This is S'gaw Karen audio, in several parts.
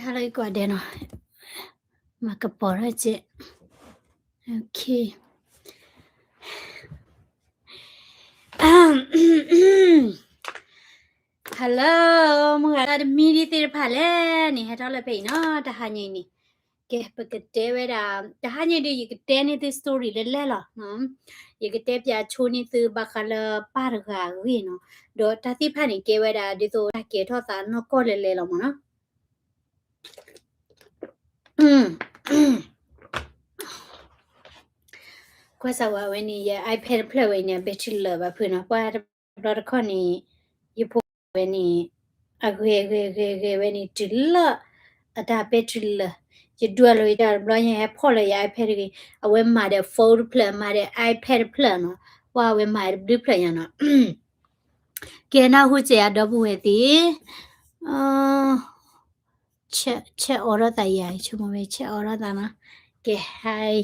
ဟါလၢအဂ့ၤကိးဂၤဒဲးနီၤ, မၤကပီၤထီၣ်ကဲး, OK. Hello, မုၢ်ဂၤတၢ်တမံၤဒ်သ့ၣ်တဖၣ်လဲၣ်န့ၣ် ဟဲထီၣ်လၢဖဲအံၤနီၤ, တဟါညါအံၤန့ၣ်, ကဲ ပကတဲဝဲဒၣ်, တဟါညါဒ် ယကတဲန့ၢ်သု story လၢလဲၣ်လီၤ, ယကတဲပၠးဆိန့ၢ်သုဘၣ်ဃးလၢပၢ်တဂၤအဂ့ၢ်နီၤ, ဒီးတၢ်သ့ၣ်တဖၣ်န့ၣ် ကဲဝဲဒၣ်ဒ်သိးတၢ်ကဲထီၣ်သးနီၢ်ကီၢ်လဲၤလဲၤလီၤမ့ၢ်နီၤ. ကွၢ်စၢ်ဝဲအဝဲန့ၣ် ယ iPad တဖျၢၣ်ဝဲအံၤန့ၣ် အ battery လၢာ်ဘၣ်ဖုးနီၤ, ပှၢ်တဘျီတခီၣ်န့ၣ် ယဖိဝဲန့ၣ် အဂဲၤဂဲၤဂဲၤဂဲၤဝဲန့ၣ် တုၤလၢ အတၢ် battery လၢာ်, ယဒွးလိာ်ယတၢ်တဘျီညါ ဟဲဖီၣ်လၢယ iPad တဂ့ၤ, အဝဲမၤဒီး phone တဖျၢၣ် မၤဒီး iPad တဖျၢၣ်နီၤ, ပှၢ်ဝဲမၤတဘျုးဖျၢၣ်ညါနီၤ. ကဲနၢ်ဟူစဲးအဒီပုၢ်ဝဲၢ်သ့ၣ်, ဆဲးအီထီၣ်သးယၤ, ဆိကမိၣ်ဝဲဆဲးအီထီၣ်သးနီၤ, ကဲ hi,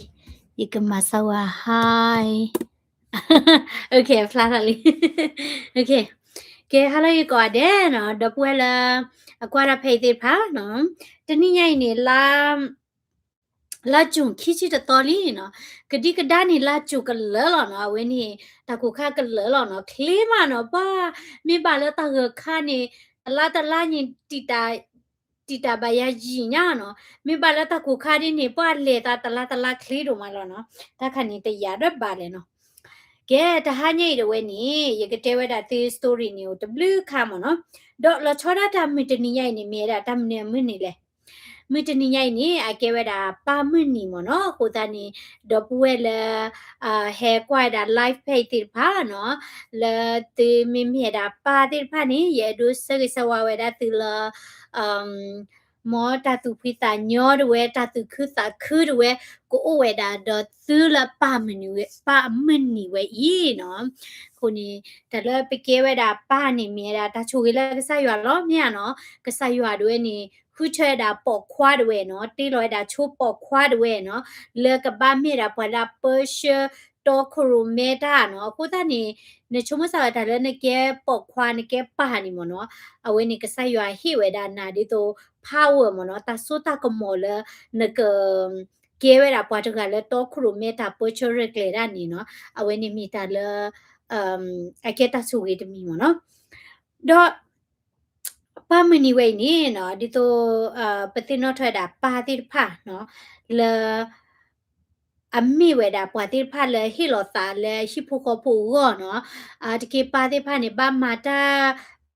ယကမၤစၢၤဝဲ hi, OK ဖျါထီၣ်လံ, OK, ကဲ ဟါလၢအဂ့ၤကိးဂၤဒဲးနီၤ, ဒီပုၢ်ဝဲၢ်လၢ အကွၢ်တၢ်ဖဲအံၤသ့ၣ်တဖၣ်နီၤ, တနံၤညါအံၤန့ၣ် လါ လါ June ခံဆံတသီလံနီၤ, ကဒံကဒါန့ၣ် လါ June ကလၢာ်လီၤနီၤ, အဝဲန့ၣ် တၢ်ကိၢ်ခါကလၢာ်လီၤနီၤ, ချ့မးနီၤ, ပှၢ် မ့ၢ်ဘၣ်လၢတၢ်ဂၢၢ်ခါန့ၣ် တလါတလါန့ၣ် တံာ်တာ်ဘၣ်ယၤယံာ်ညါနီၤ, မ့ၢ်ဘၣ်လၢတၢ်ကိၢ်ခါဒ်န့ၣ် ပှၢ်လဲၤသးတလါတလါချ့ဒိၣ်မးလီၤနီၤ, တၢ်ခါန့ၣ်တယာ်ဒီးဘၣ်လဲၣ်နီၤ. ကဲ တဟါညါအံၤတဝဲန့ၣ် ယကတဲဝဲဒၣ်သု story န့ၣ်အိၣ်တဘျုးခါမ့ၢ်နီၤ, ဒီးလီၤဆီဒၣ်တၢ်မုၢ်တနံၤညါအံၤန့ၣ် မ့ၢ်ဝဲဒၣ်တၢ်မနုၤအမုၢ်နံၤလဲၣ်. မုၢ်တနံၤညါအံၤန့ၣ် အကဲဝဲဒၣ်ပၢ်မုၢ်နံၤမ့ၢ်နီၤ, အဃိသတးန့ၣ် ဒီပုၢ်ဝဲၢ်လၢ ဟဲကွၢ်ဝဲဒၣ် live ဖဲအံၤသ့ၣ်တဖၣ်နီၤ, လၢသုမ့မ့ၢ်ဝဲဒၣ်ပၢ်သ့ၣ်တဖၣ်န့ၣ် ယအဲၣ်ဒိးဆၢဂ့ၤဆၢဝါဝဲဒၣ်သုလၢ မ်တၢ်သူၣ်ဖှံသးညီတဝဲ တၢ်သူၣ်ခုသးခုတဝဲ ကအိၣ်ဝဲဒၣ်ဒီးသုလၢပၢ်မုၢ်နံၤဝဲ ပၢ်မုၢ်နံၤဝဲအံၤနီၤ. အဃိန့ၣ် တၢ်လၢပကဲဝဲဒၣ်ပၢ်န့ၣ် မ့ၢ်ဝဲဒၣ်တၢ်ဆိၣ်ဂ့ၤလၢကစၢ်ယွၤလီၤ မ့ၢ်ဧါနီၤ. ကစၢ်ယွၤဒၣ်ဝဲန့ၣ် ဃုထၢဝဲဒၣ်ပိာ်ခွါဒၣ်ဝဲနီၤ, တ့လီၤဝဲဒၣ်ဆိပိာ်ခွါဒၣ်ဝဲနီၤ, လၢကဘၣ်မ့ၢ်ဒၣ်ပှၤလၢအပၢဆှၢတီခိၣ်ရိၣ်မဲတၢ်နီၤ. အဃိသတးန့ၣ် နဆိကမိၣ်စၢ်ဝဲတၢ်လၢနကဲပိာ်ခွါ နကဲပၢ်န့ၣ်မ့ၢ်နီၤ, အဝဲန့ၣ်ကစၢ်ယွၤဟ့ၣ်ဝဲဒၣ်နၤဒ်သိး power မ့ၢ်နီၤ, တၢ်စိတၢ်ကမီၤလၢ နက ကဲဝဲဒၣ်ပှၤတဂၤလၢတီခိၣ်ရိၣ်မဲတၢ်ပၢဆှၢရဲၣ်ကျဲၤဒၣ်န့ၣ်နီၤ, အဝဲန့ၣ်မ့ၢ်တၢ်လၢ အကဲတၢ်ဆိၣ်ဂ့ၤတမံၤမ့ၢ်နီၤ. ဒီး ပၢ်မုၢ်နံၤဝဲအံၤန့ၣ်နီၤ, ဒ်သိး ပသ့ၣ်နီၣ်ထီၣ်ဝဲဒၣ်ပၢ်သ့ၣ်တဖၣ်နီၤ, လၢ အမ့ၢ်ဝဲဒၣ်ပှၤသ့ၣ်တဖၣ်လၢဟ့ၣ်လီၤသးလၢဟံၣ်ဖိဃီဖိအဂီၢ်နီၤ, တက့ၢ်ပၢ်သ့ၣ်တဖၣ်န့ၣ် ဘၣ်မၤတၢ်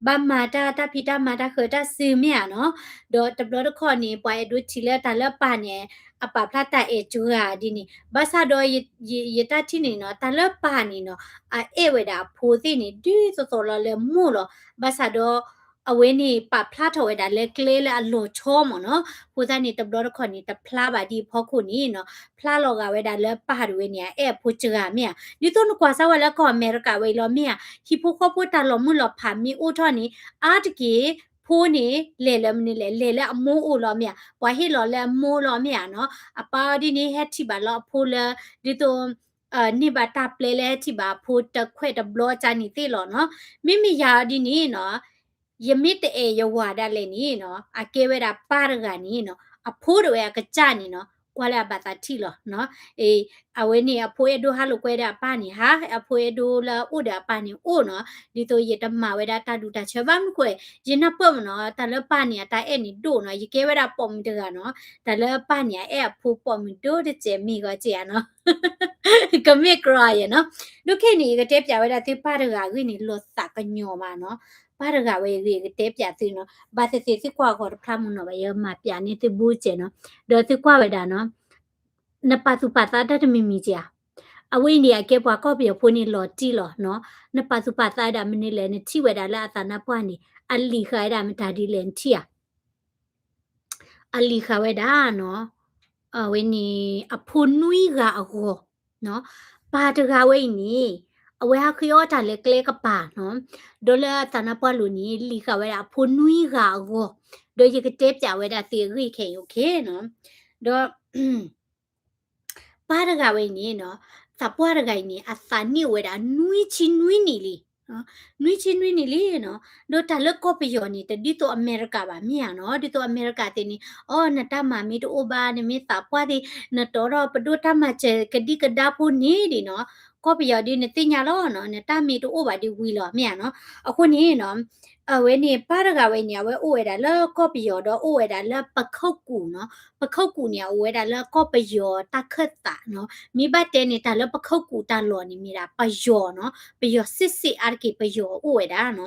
ဘၣ်မၤတၢ် တၢ်ဖံးတၢ်မၤတၢ်ဃၢၤတၢ်စုမ့ၢ်ဧါနီၤ, ဒီးတဘျီတခီၣ်န့ၣ် ပှၤအဲၣ်ဒိးထံၣ်လၢတၢ်လၢပၢ်န့ၣ် အပာ်ဖျါတၢ်အဲၣ်စှၤဒ်န့ၣ်, ဘၣ်ဆၣ်ဒီး ယတၢ်ထံၣ်န့ၣ်နီၤ, တၢ်လၢပၢ်န့ၣ်နီၤ, အအဲၣ်ဝဲဒၣ်အဖိသ့ၣ်န့ၣ် ဒ်သိးသိးလီၤလၢမိၢ်လီၤ. ဘၣ်ဆၣ်ဒီး အဝဲန့ၣ်ပာ်ဖျါထီၣ်ဝဲဒၣ်လၢကျဲလၢအလီၤဆီမ့ၢ်နီၤ, အဃိသတးန့ၣ် တဘျီတခီၣ်န့ၣ် တဖျါဘၣ်ဒ်အဖီခိၣ်န့ၣ်နီၤ, ဖျါလီၤဂာ်ဝဲဒၣ်လၢပၢ်တဝဲန့ၣ် အအဲၣ်အဖိစှၤမ့ၢ်ဧါ. ဒ်သိးနကွၢ်စၢ်ဝဲလၢကီၢ်အမဲရကၤဝဲအံၤလီၤမ့ၢ်ဧါ, ဟံၣ်ဖိဃီဖိတၢ်လီၤမုၢ်လီၤဖးမ့ၢ်အိၣ်ထီၣ်န့ၣ် အါတက့ၢ် ဖိန့ၣ် လဲၤလၢမနုၤလဲၣ်, လဲၤလၢအမိၢ်အိၣ်လီၤမ့ၢ်ဧါ, ပှၤဟ့ၣ်လီၤလၢအမိၢ်လီၤမ့ၢ်ဧါနီၤ. အပၢ်အီၤဒ်န့ၣ် ဟဲထံၣ်ဘၣ်လၢအဖိလၢ ဒ်သိး န့ၢ်ဘၣ်တၢ်ပျဲလၢဟဲထံၣ်ဘၣ်အဖိတခွဲးတဘျီကန့ၣ်သ့ၣ်လီၤနီၤ. မ့မ့ၢ်ယၤအီၤဒ်န့ၣ်နီၤ, ယမ့ၢ်တအဲၣ်ယဝၤဒၣ်လဲာ်န့ၣ်နီၤ, အကဲဝဲဒၣ်ပၢ်တဂၤန့ၣ်နီၤ, အဖိတဝဲအကစၢ်န့ၣ်နီၤ, ကွၢ်လၢအဘၣ်သးထံၣ်လီၤနီၤ. အဝဲန့ၣ်အဖိအဲၣ်ဒိးဟးလိာ်ကွဲဒီးအပၢ်န့ၣ်ဟး, အဖိအဲၣ်ဒိးလၢအအိၣ်ဒီးအပၢ်န့ၣ်အိၣ်နီၤ. ဒ်သိးယတမၤဝဲဒၣ်တၢ်ဒူတၢ်ဆၢဘၣ်မနုၤဃိ, ယနၢ်ပၢၢ်မ့ၢ်နီၤ, တၢ်လၢပၢ်န့ၣ် အတၢ်အဲၣ်န့ၣ်ဒိၣ်နီၤ. ယကဲဝဲဒၣ်ပိာ်မုၣ်တဂၤနီၤ, တၢ်လၢပၢ်န့ၣ် အအဲၣ်အဖိပိာ်မုၣ်ဒိၣ်တစဲးမ့ၢ်ဂီၤစဲးဧါနီၤ. ကမ့ၢ်ကြီယဲနီၤ. ဒိၣ်ခဲအံၤန့ၣ် ယကတဲပၠးဝဲဒၣ်သုပၢ်တဂၤအဂ့ၢ်န့ၣ် လီၤသးကညီၤမးနီၤ. ပၢ်တဂၤဝဲအဂ့ၢ် ယကတဲပၠးသုနီၤ. ဘၣ်သ့ၣ်သ့ၣ်သုကွၢ်ဂီၤတဖျါမုၢ်နီၤဘၣ်, ယမၤပၠးန့ၢ်သုဘူးစဲးနီၤ. ဒီးသုကွၢ်ဝဲဒၣ်နီၤ, နပာ်သူၣ်ပာ်သးတၢ်တမံၤမံၤစဲးဧါ. အဝဲအံၤန့ၣ် အကဲပှၤကီၢ်ပယီၤဖိန့ၣ်လီၤတံၢ်လီၤနီၤ. နပာ်သူၣ်ပာ်သးဝဲဒၣ်မနုၤလဲၣ်, နထံၣ်ဝဲဒၣ်လၢအသးနါပှၢ်န့ၣ် အလံာ်ဃာ်ဝဲဒၣ်မတၤဒ်လဲၣ်နထံၣ်ဧါ. အလံာ်ဃာ်ဝဲဒၣ်နီၤ, အဝဲန့ၣ် အဖိနွံဂၤအဂီၢ်, ပၢ်တဂၤဝဲအံၤန့ၣ် အဝဲဟးဃ့အီၣ်တၢ်လၢကျဲကပၤနီၤ, ဒီးလၢအသးနါပှၢ်လိၤန့ၣ် လံာ်ဃာ်ဝဲဒၣ်အဖိနွံဂၤအဂီၢ်, ဒီးယကတဲပၠးဝဲဒၣ်သုအဂ့ၢ်ခဲအံၤ okay နီၤ, ဒီး ပၢ်တဂၤဝဲအံၤန့ၣ်နီၤ, သးပှၢ်တဂၤအံၤန့ၣ် အသးနံၣ်အိၣ်ဝဲဒၣ်နွံဆံနွံနံၣ်လံ. နွံဆံနွံနံၣ်လံနီၤ. ဒီးတၢ်လၢကီၢ်ပယီၤန့ၣ် တဒ်သိးအမဲရကၤဘၣ်မ့ၢ်ဧါနီၤ. ဒ်သိးအမဲရကၤသ့ၣ်န့ၣ် အိ နတၢ်မၤမ့ၢ်တအိၣ်ဘၣ် နမ့ၢ်သးပှၢ်သ့ၣ် နတီဒီးပဒိၣ်တၢ်မၤစၢၤကဒံကဒါဖိန့ၣ်ဒံးနီၤ. ကီၢ်ပယီၤဒ်နသ့ၣ်ညါလီၤနီၤ နတၢ်မ့ၢ်တအိၣ်ဘၣ်ဒ်ဝံၤလီၤမ့ၢ်ဧါနီၤ. အဃိန့ၣ်နီၤ အဝဲန့ၣ် ပၢ်တဂၤဝဲန့ၣ် အဝဲအိၣ်ဝဲဒၣ်လၢကီၢ်ပယီၤဒီးအိၣ်ဝဲဒၣ်လၢပခိၣ်ကူၣ်နီၤ. ပခိၣ်ကူၣ်န့ၣ် အအိၣ်ဝဲဒၣ်လၢကီၢ်ပယီၤတၢ်ခၢၣ်သးနီၤ. မ့ၢ်ဘၣ်တဲန့ၣ် တၢ်လၢပခိၣ်ကူၣ်တၢ်လီၢ်န့ၣ်မ့ၢ်ဒၣ်ပယီၤနီၤ. ပယီၤစ့ၢ်စ့ၢ်အါတက့ၢ် ပယီၤအိၣ်ဝဲဒၣ်နီ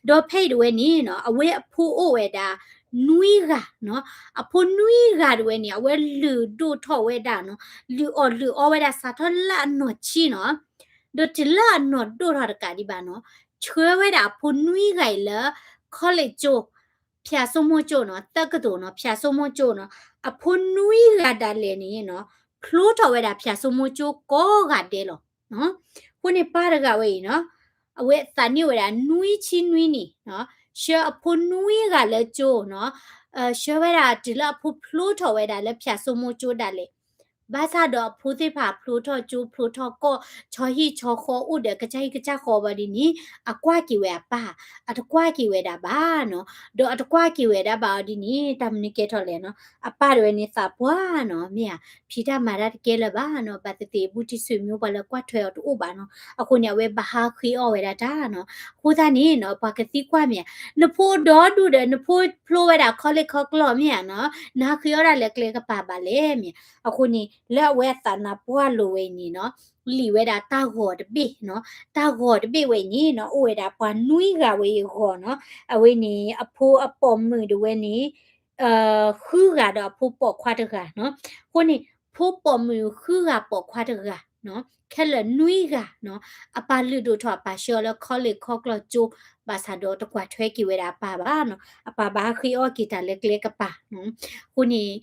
ၤ. ဒီးဖဲအံၤတဝဲန့ၣ်နီၤ အဝဲအဖိအိၣ်ဝဲဒၣ် နွံဂၤနီၤ. အဖိနွံဂၤတဝဲန့ၣ် အဝဲလုၢ်ဒိၣ်ထီၣ်ဝဲဒၣ်နီၤ. လုၢ်အီၣ်လုၢ်အီဝဲဒၣ်စးထီၣ်လၢအနီၢ်ဆံးနီၤ. ဒီးတုၤလၢအနီၢ်ဒိၣ်ထီၣ်တကးဒံးဘၣ်နီၤ ဆှၢဝဲဒၣ်အဖိနွံဂၤအံၤလၢ college ကၠိ ဖၠၣ်စိမိၢ်ကၠိနီၤ တက္ကသိုလ်နီၤ ဖၠၣ်စိမိၢ်ကၠိနီၤ. အဖိနွံဂၤဒၣ်လဲာ်န့ၣ်နီၤ ဖျိထီၣ်ဝဲဒၣ်ဖၠၣ်စိမိၢ်ကၠိကိးဂၤဒဲးလီၤ. အဃိန့ၣ်ပၢ်တဂၤဝဲအံၤနီၤ အဝဲသးန့ၢ်ဝဲဒၣ်နွံဆံနွံနံၣ်နီၤ ဆှၢအဖိနွံဂၤလၢကၠိနီၤ. ဆှၢဝဲဒၣ်တုၤလၢအဖိဖျိထီၣ်ဝဲဒၣ်လၢဖၠၣ်စိမိၢ်ကၠိဒၣ်လဲာ် ဘၣ်ဆၣ်ဒီးအဖိသ့ၣ်တဖၣ်ဖျိထီၣ်ကၠိဖျိထီၣ်ကီၢ် ဆီဟံၣ်ဆီဃီအိၣ်ဒီးကစၢ်ဟံၣ်ကစၢ်ဃီဘၣ်ဒ်န့ၣ် အကွၢ်က့ၤဝဲအပၢ် အတကွၢ်က့ၤဝဲဒၣ်ဘၣ်နီၤ. ဒီးအတကွၢ်က့ၤဝဲဒၣ်ဘၣ်အီၤဒ်န့ၣ် တၢ်မနုၤကဲထီၣ်လဲၣ်နီၤ အပၢ်တဝဲန့ၣ်သးပှၢ်နီၤ မ့ၢ်ဧါ ဖံးတၢ်မၤတၢ်တကဲလၢၤဘၣ်နီၤ ဘၣ်သ့ၣ်သ့ၣ်ဘူးတံၢ်ဆွေမျိုးပှၤလၢကွၢ်ထွဲအီၤတအိၣ်ဘၣ်နီၤ. အဃိန့ၣ် အဝဲဘၣ်ဟးဃ့အီၣ်ဝဲဒၣ်တၢ်နီၤ. အဃိသတးန့ၣ်နီၤ ပှၤကသံကွၢ်မ့ၢ်ဧါ နဖိဒီဒူၣ်ဒီး နဖိဖျိဝဲဒၣ် college ခီကျီၢ်မ့ၢ်ဧါနီၤ နဟးဃ့အီၣ်ဒၣ်လၢကျဲကပၤဘၣ်လဲၣ်မ့ၢ်. အဃိန့ၣ် လၢအဝဲအသးနၢ်ပှၢ်လိၤဝဲအံၤန့ၣ်နီၤ လံာ်ဝဲဒၣ်တၢ်ဂီၤတဘ့ၣ်နီၤ. တၢ်ဂီၤတဘ့ၣ်ဝဲအံၤန့ၣ်နီၤ အိၣ်ဝဲဒၣ်ပှၤနွံဂၤဝဲအံၤအဂီၤနီၤ. အဝဲန့ၣ် အဖိအပိာ်မုၣ်တဝဲန့ၣ် ဃုဂၤဒီးအဖိပိာ်ခွါတဂၤနီၤ. အဃိန့ၣ် ဖိပိာ်မုၣ်ဃုဂၤပိာ်ခွါတဂၤနီၤ ခဲလၢာ်နွံဂၤနီၤ အပၢ်လုၢ်ဒိၣ်ထီၣ်အပၢ်ဆှၢအီၤလၢ college ခီကျီၢ်ကၠိ ဘၣ်ဆၣ်ဒီးတကွၢ်ထွဲက့ၤဝဲဒၣ်အပၢ်ဘၣ်နီၤ. အပၢ်ဘၣ်ဟးဃ့အီၣ်က့ၤတၢ်လၢကျဲကပၤနီၤ. အဃိန့ၣ်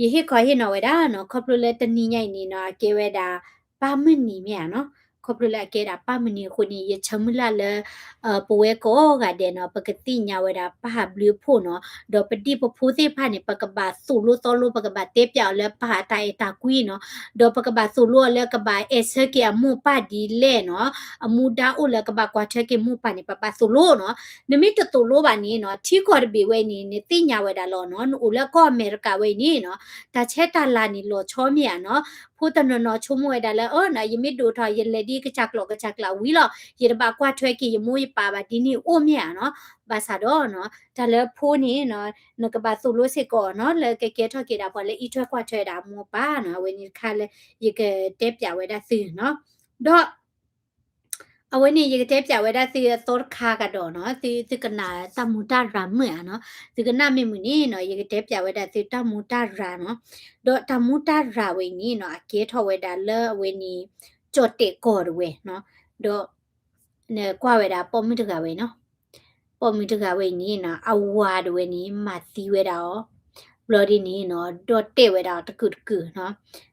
ယဟ့ၣ်ခီဟ့ၣ်နီၤဝဲဒၣ်နီၤ ခီဖျိလၢတနံၤညါအံၤန့ၣ်နီၤ အကဲဝဲဒၣ်ပၢ်မုၢ်နံၤမ့ၢ်ဧါနီၤ. ခီဖျိလၢအကဲဒၣ်ပၢ်မုၢ်နံၤအဃိန့ၣ် ယဆၢမုၢ်လၢ်လၢ ပဝဲကိးဂၤဒဲးနီၤ ပကသ့ၣ်ညါဝဲဒၣ်ပၢ်ဟးဘျုးအဖှိၣ်နီၤ. ဒီးပဒံၣ်ပဖိသ့ၣ်တဖၣ်န့ၣ် ပကဘၣ်သိၣ်လိသီလိ ပကဘၣ်တဲပျးအီၤလၢပၢ်အတၢ်အဲၣ်တၢ်ကွံနီၤ. ဒီးပကဘၣ်သိၣ်လိအီၤလၢကဘၣ်အဲၣ်ဆၢက့ၤအမိၢ်ပၢ်ဒ်လဲၣ်နီၤ. အမူဒါအိၣ်လၢကဘၣ်ကွၢ်ထွဲက့ၤမိၢ်ပၢ်န့ၣ် ပဘၣ်သိၣ်လိနီၤ. နမ့ၢ်တသိၣ်လိဘၣ်န့ၣ်နီၤ ထံကီၢ်တဘ့ၣ်ဝဲအံၤန့ၣ် နသ့ၣ်ညါဝဲဒၣ်လီၤနီၤ. နအိၣ်လၢကီၢ်အမဲရကၤဝဲအံၤန့ၣ်နီၤ တၢ်ဆဲးတၢ်လၤန့ၣ်လီၤဆီမ့ၢ်ဧါနီၤ. ဖိတနီၤနီၤဆိကမိၣ်ဝဲဒၣ်လၢ အၢ ယမ့ၢ်ဒိၣ်ထီၣ် ယလဲၤဒ်ကစၢ်ကျိာ်ကစၢ်ကျးဝံၤလီၤ ယတဘၣ်ကွၢ်ထွဲက့ၤယမိၢ်ယပၢ်ဘၣ်ဒ်န့ၣ်အိၣ်မ့ၢ်ဧါနီၤ. ဘၣ်ဆၣ်ဒီးနီၤ တၢ်လၢဖိန့ၣ်နီၤ နကဘၣ်သိၣ်လိစ့ၢ်ကီးနီၤ လၢကကဲထီၣ်က့ၤဒၣ်ပှၤလၢအံးထွဲကွၢ်ထွဲဒၣ်အမိၢ်အပၢ်နီၤ. အဝဲန့ၣ်တခါလၢ ယကတဲပျးဝဲဒၣ်သုနီၤ. ဒီး အဝဲန့ၣ် ယကတဲပျးဝဲဒၣ်သုအသီတခါကဒီးနီၤ သု သုကနၣ်တၢ်မူတၢ်ရၤမုာ်ဧါနီၤ. သုကနၣ်မ့ၢ်မုာ်န့ၣ်နီၤ ယကတဲပျးဝဲဒၣ်သုတၢ်မူတၢ်ရၤနီၤ. ဒီးတၢ်မူတၢ်ရၤဝဲအံၤန့ၣ်နီၤ အကဲထီၣ်ဝဲဒၣ်လၢအဝဲန့ၣ် ကၠီၣ်တဲာ်ကီၢ်တဝဲနီၤ. ဒီး နကွၢ်ဝဲဒၣ်ပိာ်မုၣ်တဂၤဝဲနီၤ. ပိာ်မုၣ်တဂၤဝဲအံၤန့ၣ်နီၤ အဝၤတဝဲန့ၣ် မၤသံဝဲဒၣ်အီၤ ဘျီဒ်န့ၣ်နီၤ ဒီးတဲာ်ဝဲဒၣ်အီၤတကုာ်တကုာ်နီၤ.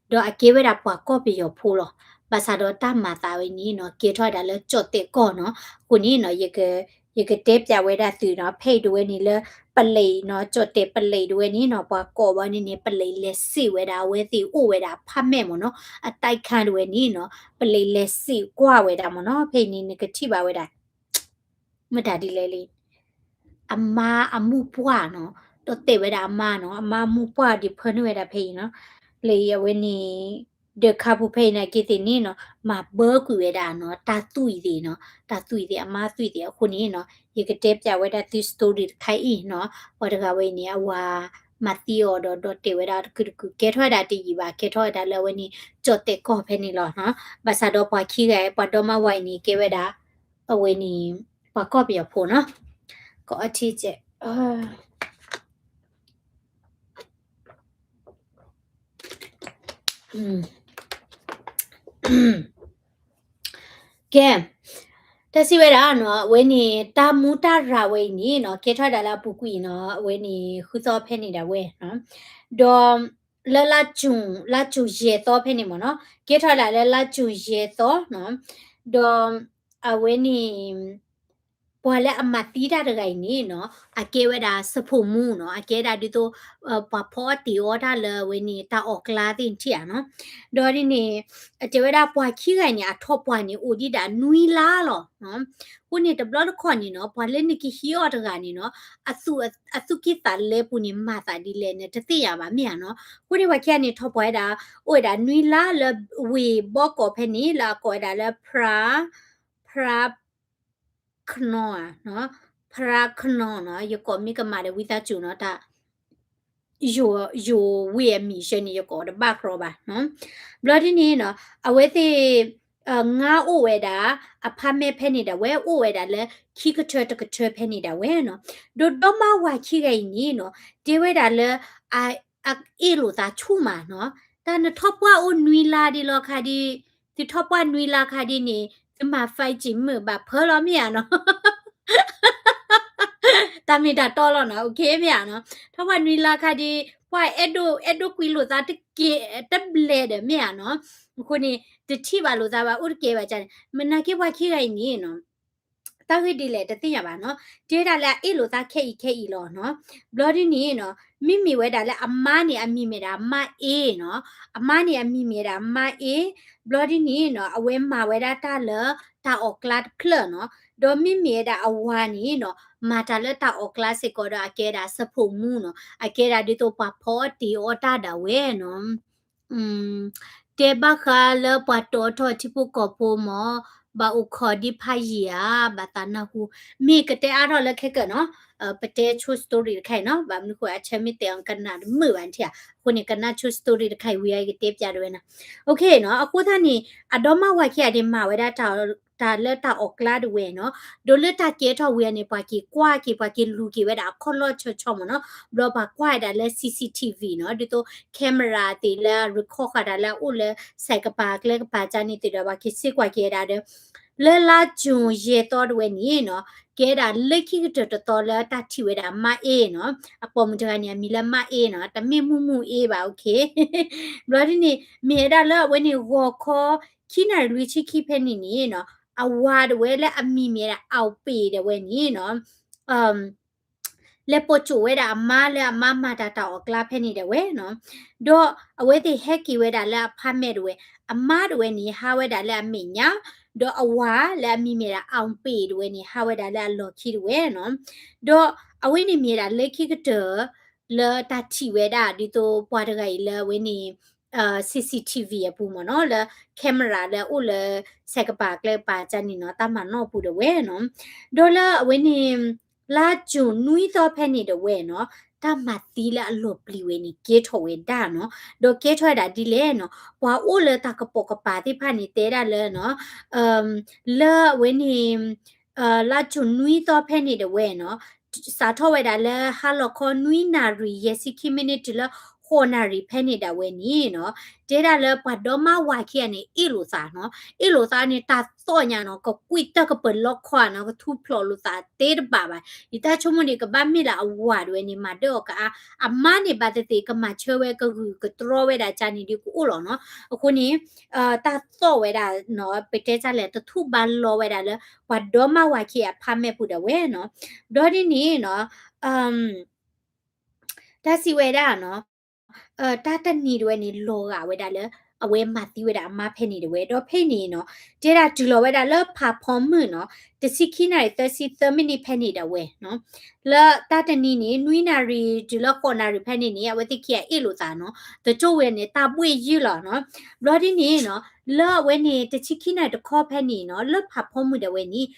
ဒီးအကဲဝဲဒၣ်ပှၤကီၢ်ပယီၤဖိလီၤ. ဘၣ်ဆၣ်ဒီးတၢ်မၤသးဝဲန့ၣ်နီၤ ကဲထီၣ်ဝဲဒၣ်လၢကၠီၣ်တဲာ်ကီၢ်နီၤ. အဃိန့ၣ်နီၤ ယက ယကတဲပျးဝဲဒၣ်သုနီၤ ဖဲအံၤတဝဲန့ၣ်လၢ ပလံးနီၤ ကၠီၣ်တဲာ်ပလံးတဝဲန့ၣ်နီၤ ပှၤကိးဘၣ်န့ၣ်န့ၣ် ပလံးလဲၤစံးဝဲဒၣ်အဝဲသ့ၣ်အိၣ်ဝဲဒၣ်ဖးမဲာ်မ့ၢ်နီၤ အတၢ်ခါတဝဲန့ၣ်နီၤ ပလံးလဲၤစံးကွၢ်ဝဲဒၣ်မ့ၢ်နီၤ. ဖဲအံၤန့ၣ် နကထံၣ်ဘၣ်ဝဲဒၣ် မတၤဒ်လဲၣ်လံ အမါအမိၢ်ပှၢ်နီၤ ဒီးတဲာ်ဝဲဒၣ်အမါနီၤ အမါအမိၢ်ပှၢ်ဒ်ဖၢနုာ်ဝဲဒၣ်ဖဲအံၤနီၤ လၢအဝဲန့ၣ် ဒီးခါပူၤဖဲအံၤန့ၣ်က့ၤသ့ၣ်န့ၣ်နီၤ မၤဘၢကွံာ်ဝဲဒၣ်နီၤ တၢ်သွံၣ်သ့ၣ်နီၤ တၢ်သွံၣ်သ့ၣ် အမါသွံၣ်သ့ၣ်အဃိန့ၣ်နီၤ ယကတဲပျးဝဲဒၣ်သု story တခါအံၤနီၤ ပှၤတဂၤဝဲအံၤန့ၣ် အဝၤမၤသံအီၤဒီး ဒီးတဲာ်ဝဲဒၣ်တကုာ်တကုာ် ကဲထီၣ်ဝဲဒၣ်တယံာ်ဘၣ် ကဲထီၣ်ဝဲဒၣ်လၢအဝဲန့ၣ် ကၠီၣ်တဲာ်ကီၢ်ဖဲန့ၣ်လီၤနီၤ. ဘၣ်ဆၣ်ဒီးပှၤခံဂၤ ပှၤဒီမါဝၤအံၤန့ၣ် ကဲဝဲဒၣ် အဝဲန့ၣ် ပှၤကီၢ်ပယီၤဖိနီၤ ကီးအထံကဲး ကဲ တၢ်စံးဝဲဒၣ်နီၤ အဝဲန့ၣ် တၢ်မူတၢ်ရၤဝဲအံၤန့ၣ်နီၤ ကဲထီၣ်ဝဲဒၣ်လၢအပူၤကွံာ်နီၤ အဝဲန့ၣ် ဃုသီဖဲန့ၣ်ဒၣ်ဝဲနီၤ ဒီး လၢလါ June လါကၠိၤယဲၢ်သီဖဲန့ၣ်မ့ၢ်နီၤ ကဲထီၣ်ဝဲဒၣ်လၢလါကၠိၤယဲၢ်သီနီၤ ဒီး အဝဲန့ၣ် ပှၤလၢအမၤသံတၢ်တဂၤအံၤန့ၣ်နီၤ အကဲဝဲဒၣ်စၢဖှိၣ်မူနီၤ အကဲဒၣ်ဒ်သိး ပှၤဖီအီၣ်တ့ၤအီၣ်တၢ်လၢအဝဲန့ၣ် တၢ်အီၣ်ကျါသ့ၣ်ထံၣ်ဧါနီၤ. ဒီးဒ်န့ၣ် အတဲဝဲဒၣ်ပှၤခံဂၤအံၤန့ၣ် အထီၣ်ပှၢ်န့ၣ် အိၣ်ဒံးဒၣ်နွံလါလီၤ. အဃိန့ၣ်တဘျီတခီၣ်န့ၣ်နီၤ ပှၤလၢနကဟံးအီၣ်တဂၤန့ၣ်နီၤ အသူၣ်က့ၣ်သးလဲပူၤန့ၣ် မၤသးဒ်လဲၣ်န့ၣ် တသ့ၣ်ညါဘၣ်မ့ၢ်ဧါနီၤ. အဃိန့ၣ်ပှၤခံဂၤန့ၣ် ထီၣ်ပှၢ်ဝဲဒၣ် အိၣ်ဝဲဒၣ်နွံလါလၢဝ့ၢ်ဘီကီၢ်ဖဲန့ၣ် လၢအကိးဝဲဒၣ်လၢ ဖြါ ဖြါ ခနီ ဖြါခနီနီၤ ယကိးမ့ၢ်ကမၣ်ဒီးဝံသးစူၤနီၤ တၢ် ယိၤဝ့ၢ်အမံၤဆၢန့ၣ် ယကိးတဘၣ်ကြီဘၣ်နီၤ. ဘျီဒ်န့ၣ်နီၤ အဝဲသ့ၣ် ငါအိၣ်ဝဲဒၣ် အဖါမဲာ်ဖဲန့ၣ်ဒၣ်ဝဲ အိၣ်ဝဲဒၣ်လၢခံကထၢတကထၢဖဲန့ၣ်ဒၣ်ဝဲနီၤ. ဒီးဒီမါဝၤခံဂၤအံၤန့ၣ်နီၤ တဲဝဲဒၣ်လၢ အအ့ၣ်လိာ်သးဆူၣ်မးနီၤ. တၢ်နထီၣ်ပှၢ်အိၣ်နွံလါဒ်လီၤခါဒ် သုထီၣ်ပှၢ်နွံလါခါဒ်န့ၣ် သုမၤ five G မုာ်ဘၣ်ဖၢလီၤမ့ၢ်ဧါနီၤ. တၢ်မ့ၢ်တၢ်တီလီၤနီၤ okay မ့ၢ်ဧါနီၤ. ထီၣ်ပှၢ်နွံလါခါဒ် ပှၤအဲၣ်ဒိး အဲၣ်ဒိးကွံလိာ်သးတက့ၢ် တဘျဲၣ်ဒီးမ့ၢ်ဧါနီၤ. အဃိန့ၣ် တထံၣ်ဘၣ်လိာ်သးဘၣ် အိၣ်တကဲဘၣ်ကန့ၣ် မနာ်က့ပှၤခံဂၤအံၤန့ၣ်နီၤ တၢ်ဂ့ၢ်ဒ်လဲၣ်တသ့ၣ်ညါဘၣ်နီၤ. တဲဒၣ်လၢအအ့ၣ်လိာ်သးခဲအံၤခဲအံၤလီၤနီၤ. ဘျီဒ်န့ၣ်နီၤ မ့မ့ၢ်ဝဲဒၣ်လၢအမါန့ၣ် အမံၤမ့ၢ်ဒၣ်မါအ့နီၤ. အမါန့ၣ်အမံၤမ့ၢ်ဒၣ်မါအ့. ဘျီဒ်န့ၣ်နီၤ အဝဲမၤဝဲဒၣ်တၢ်လၢတၢ်အီၣ်ကျါတဖျၢၣ်နီၤ. ဒီးမ့မ့ၢ်ဝဲဒၣ်အဝၤန့ၣ်နီၤ မၤတၢ်လၢတၢ်အီၣ်ကျါစ့ၢ်ကီးဒီးအကဲဒၣ်စၢဖှိၣ်မူနီၤ. အကဲဒၣ်ဒ်သိးပှၤဖီအီၣ်တ့ၤအီၣ်တၢ်ဒၣ်ဝဲနီၤ. တဲဘၣ်ဃးလၢပှၤတီထီၣ်ထံဖိကီၢ်ဖိမ့ၢ် ဘၣ်အိၣ်ခိးဒ်ဖးယံာ်ဧါ ဘၣ်သးနၢ်ဟူ, မ့ၢ်ကတဲအါထီၣ်လၢခဲကၢၣ်နီၤ, ပတဲဆိ story တခါအံၤနီၤ, ဘၣ်မနုၤဃိအဆၢမ့ၢ်တဲအီၤကနၣ်တမုာ်ဘၣ်နထံၣ်ဧါ, အဃိန့ၣ် ကနၣ်ဆိ story တခါအံၤဝံၤအံၤကတဲပျးဒၣ်ဝဲနီၤ. အဃိသတးန့ၣ် အဒီမါဝၤခံဂၤန့ၣ် မၤဝဲဒၣ်တၢ်လၢတၢ်အီၣ်ကျါဒၣ်ဝဲနီၤ, ဒီးလၢတၢ်ကဲထီၣ်ဝံၤအံၤန့ၣ် ပှၤက့ၤကွၢ်က့ၤ ပှၤက့ၤလူၤက့ၤဝဲဒၣ်အခီၣ်လီၢ်ဆီဆီမ့ၢ်နီၤ, ဘျီပှၤကွၢ်ဝဲဒၣ်လၢ CCTV နီၤ, ဒ်သိး camera သ့ၣ်လၢ record ဃာ်တၢ်လၢအအိၣ်လၢ စဲးကပၤကျဲကပၤကန့ၣ်သ့ၣ်ဒီး ပှၤက့ၤစ့ကွၢ်က့ၤဝဲဒၣ်ဒီး လၢလါ June ယဲၢ်သီဒၣ်ဝဲန့ၣ်နီၤ, ကဲဒၣ်လၢခံကတၢၢ်တသီလၢတၢ်ထံၣ်ဝဲဒၣ်မါအ့နီၤ, အပိာ်မုၣ်တဂၤန့ၣ် အမံၤလၢမါအ့နီၤ, တမ့ၢ်မုၢ်မုၢ်အ့ဘၣ်, okay. ဘျီဒ်န့ၣ် မ့ၢ်ဝဲဒၣ်လၢအဝဲန့ၣ် ဂီၤခီ ခံနၣ်ရံၣ်လွံၢ်ဆံခံဖဲန့ၣ်န့ၣ်နီၤ, အဝၤဒၣ်ဝဲလၢအမံၤမ့ၢ်ဒၣ် အောင်ပေ ဒၣ်ဝဲန့ၣ်နီၤ လဲၤပိာ်ကၠိၣ်ဝဲဒၣ်အမါလၢအမါမၤတၢ်တၢ်အီၣ်ကျါဖဲန့ၣ်ဒၣ်ဝဲနီၤ, ဒီးအဝဲသ့ၣ်ဟဲက့ၤဝဲဒၣ်လၢအဖါမဲာ်ဒၣ်ဝဲ, အမါဒၣ်ဝဲန့ၣ် ဟးဝဲဒၣ်လၢအမဲာ်ညါ, ဒီးအဝၤလၢအမံၤမ့ၢ်ဒၣ် အောင်ပေ ဒၣ်ဝဲန့ၣ် ဟးဝဲဒၣ်လၢအလီၢ်ခံဒၣ်ဝဲနီၤ, ဒီးအဝဲန့ၣ်မ့ၢ်ဒၣ်လၢခံကတၢၢ် လၢတၢ်ထံၣ်ဝဲဒၣ်ဒ်သိးပှၤတဂၤအံၤလၢအဝဲန့ၣ် CCTV အပူၤမ့ၢ်နီၤ, လၢ camera လၢအအိၣ်လၢ စဲးကပၤကျဲကပၤကန့ၣ်နီၤ, တၢ်မၤနီၣ်ပူၤဒၣ်ဝဲနီၤ, ဒီးလၢအဝဲန့ၣ် လါ June နွံသီဖဲန့ၣ်ဒၣ်ဝဲနီၤ, တၢ်မၤသံလၢအလီၤပျံၤဝဲန့ၣ် ကဲထီၣ်ဝဲဒၣ်နီၤ, ဒီးကဲထီၣ်ဝဲဒၣ်ဒ်လဲၣ်နီၤ, ပှၤအိၣ်လၢတၢ်ကပိာ်ကပၤသ့ၣ်တဖၣ်န့ၣ် တဲဒၣ်လၢနီၤ, လၢအဝဲန့ၣ် လါ June နွံသီဖဲန့ၣ်ဒၣ်ဝဲနီၤ, စးထီၣ်ဝဲဒၣ်လၢဟါလီၤခီ နွံနၣ်ရံၣ်ယဲၢ်ဆံခံမံးနံးတုၤလၢ ဃိးနၣ်ရံၣ်ဖဲန့ၣ်ဒၣ်ဝဲန့ၣ်နီၤ, တဲဒၣ်လၢပှၤဒီမါဝၤခံဂၤန့ၣ် အ့ၣ်လိာ်သးနီၤ, အ့ၣ်လိာ်သးန့ၣ် တၢ်သီၣ်ညါနီၤ, ကကွံၣ်တၢ်ကပၢၤလီခီနီၤ, ကထူဖျိးလိာ်သးသ့တဘၣ်ဘၣ်, ယတၢ်ဆိကမိၣ်န့ၣ် ကဘၣ်မ့ၢ်လၢအဝၤဒၣ်ဝဲန့ၣ် မၤဒၢၣ်အီၤကအါ, အမါန့ၣ် ဘၣ်သ့ၣ်သ့ၣ် ကမၤဆၢဝဲ ကဂုာ်ကတြီဝဲဒၣ်ကန့ၣ်ဒုးကအိၣ်လီၤနီၤ, အဃိန့ၣ် တၢ်သီၣ်ဝဲဒၣ်နီၤ, ပတဲတၢ်လဲၣ် တထူၣ်ဘၣ်လီဝဲဒၣ်လၢ ပှၤဒီမါဝၤခံဂၤအဖါမဲာ်ပူၤဒၣ်ဝဲနီၤ, ဘျီဒ်န့ၣ်နီၤ တၢ်စံးဝဲဒၣ်နီၤ, တၢ်တနံၤဒၣ်ဝဲန့ၣ် လီၤဂာ်ဝဲဒၣ်လၢ အဝဲမၤသံဝဲဒၣ်အမါဖဲန့ၣ်ဒၣ်ဝဲ, ဒီးဖဲန့ၣ်နီၤ တဲဒၣ်တုၤလီၤဝဲဒၣ်လၢဖးဖီမုၢ်နီၤ, တဆံခံနၣ်ရံၣ် သၢဆံသၢမံးနံးဖဲန့ၣ်ဒၣ်ဝဲနီၤ, လၢတၢ်တနံၤန့ၣ် နွံနၣ်ရံၣ်တုၤလၢဃိးနၣ်ရံၣ်ဖဲန့ၣ်န့ၣ် အဝဲသ့ၣ်ခံဂၤအ့ၣ်လိာ်သးနီၤ, တကၠိဝဲန့ၣ် တၢ်ဘှ့ၣ်ယုၢ်လီၤနီၤ, ဘျီဒ်န့ၣ်နီၤ လၢအဝဲန့ၣ် တဆံခံနၣ်ရံၣ်တခီဖဲန့ၣ်နီၤ လၢဖးဖီမုၢ်ဒၣ်ဝဲန့ၣ်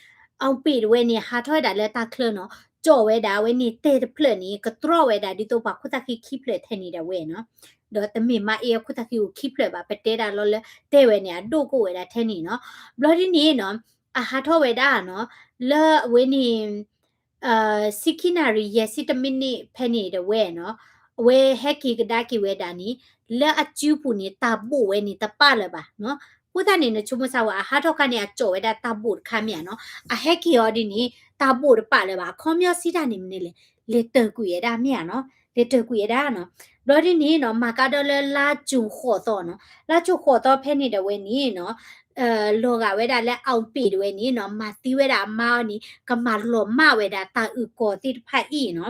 အောင်ပေ ဒၣ်ဝဲန့ၣ် ဟးထီၣ်ဝဲဒၣ်လၢတၢ်ချၢနီၤ, ကၠီၣ်ဝဲဒၣ်အဝဲန့ၣ်တဲာ်တဖျၢၣ်န့ၣ် ကတြီဝဲဒၣ်ဒ်သိးပှၤခိၣ်သၣ်ဃံခံဖျၢၣ်ထဲန့ၣ်ဒၣ်ဝဲနီၤ, ဒီးတမ့ၢ်မါအ့အခိၣ်သၣ်ဃံအိၣ်ခံဖျၢၣ်ဘၣ်, ပတဲဒၣ်လီၤလၢတဲဝဲန့ၣ် အဒိၣ်ကအိၣ်ဝဲဒၣ်ထဲန့ၣ်နီၤ, ဘျီဒ်န့ၣ်နီၤ အဟးထီၣ်ဝဲဒၣ်နီၤ, လၢအဝဲန့ၣ် ဆံခံနၣ်ရံၣ်ယဲၢ်ဆံတမံးနံးဖဲန့ၣ်ဒၣ်ဝဲနီၤ, အဝဲဟဲက့ၤကဒါက့ၤဝဲဒၣ်န့ၣ် လၢအစုပူၤန့ၣ် တၢ်ဘိၣ်ဝဲန့ၣ်တပာ်လၢၤဘၣ်နီၤ, အဃိသတးန့ၣ် နဆိကမိၣ်ဆၢဝဲ အဟးထီၣ်ခါန့ၣ် အကၠီၣ်ဝဲဒၣ်တၢ်ဘိၣ်တခါမ့ၢ်ဧါနီၤ, အဟဲက့ၤအီၤဒ်န့ၣ် တၢ်ဘိၣ်တပာ်လၢၤဘၣ်, အခီပညီစံးတၢ်န့ၣ်မနုၤလဲၣ်, လဲၤတၢၢ်ကွံာ်ဝဲဒၣ်မ့ၢ်ဧါနီၤ, လဲၤတၢၢ်ကွံာ်ဝဲဒၣ်နီၤ. ဘျီဒ်န့ၣ်နီၤ မၤကဒီးလၢလါကၠိၤဃိးသီနီၤ, လါကၠိၤဃိးသီဖဲန့ၣ်ဒီးဝဲန့ၣ်နီၤ လီၤဂာ်ဝဲဒၣ်လၢ အောင်ပေ့ တဝဲန့ၣ်နီၤ မၤသံဝဲဒၣ်အမါအီၤန့ၣ် ကမၤလီၤမၢ်ဝဲဒၣ်တၢ်အုၣ်ကီၤသ့ၣ်တဖၣ်အံၤနီၤ.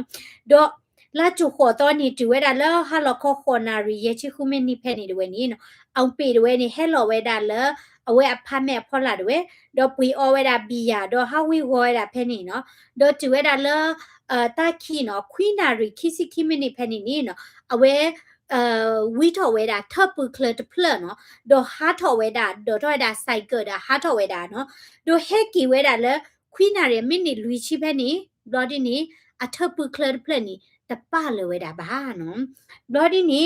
ဒီးလါကၠိၤဃိးသီန့ၣ် တုၤဝဲဒၣ်လၢဟါလီၤခီဃိးနၣ်ရံၣ် ယဲၢ်ဆံဃုမံးနံးဖဲန့ၣ်တဝဲန့ၣ်နီၤ အောင်ပေ့ တဝဲန့ၣ် ဟဲလီၤဝဲဒၣ်လၢ အဝဲအ apartment အဖီလာ်တဝဲ, ဒီးပှ့ၤအီဝဲဒၣ်ဘံယၣ် ဒီးဟးဝ့ၤဝီၤဝဲဒၣ်ဖဲန့ၣ်နီၤ. ဒီးတုၤဝဲဒၣ်လၢ တၢ်ခံနီၤ ခွံနၣ်ရံၣ် ခံဆံခံမံးနံးဖဲန့ၣ်န့ၣ်နီၤ အဝဲ ဝံထီၣ်ဝဲဒၣ်ထၢၣ်ပူၤချၢတဖျၢၣ်နီၤ, ဒီးဟးထီၣ်ဝဲဒၣ် ဒိးထီၣ်ဝဲဒၣ် ဆိုင်ကယ် ဒီးဟးထီၣ်ဝဲဒၣ်နီၤ, ဒီးဟဲက့ၤဝဲဒၣ်လၢ ခွံနၣ်ရံၣ် မံးနံးလွံၢ်ဆံဖဲန့ၣ်, ဘျီဒ်န့ၣ် အထၢၣ်ပူၤချၢတဖျၢၣ်န့ၣ် တပာ်လၢၤဝဲဒၣ်ဘၣ်နီၤ. ဘျီဒ်န့ၣ်နီၤ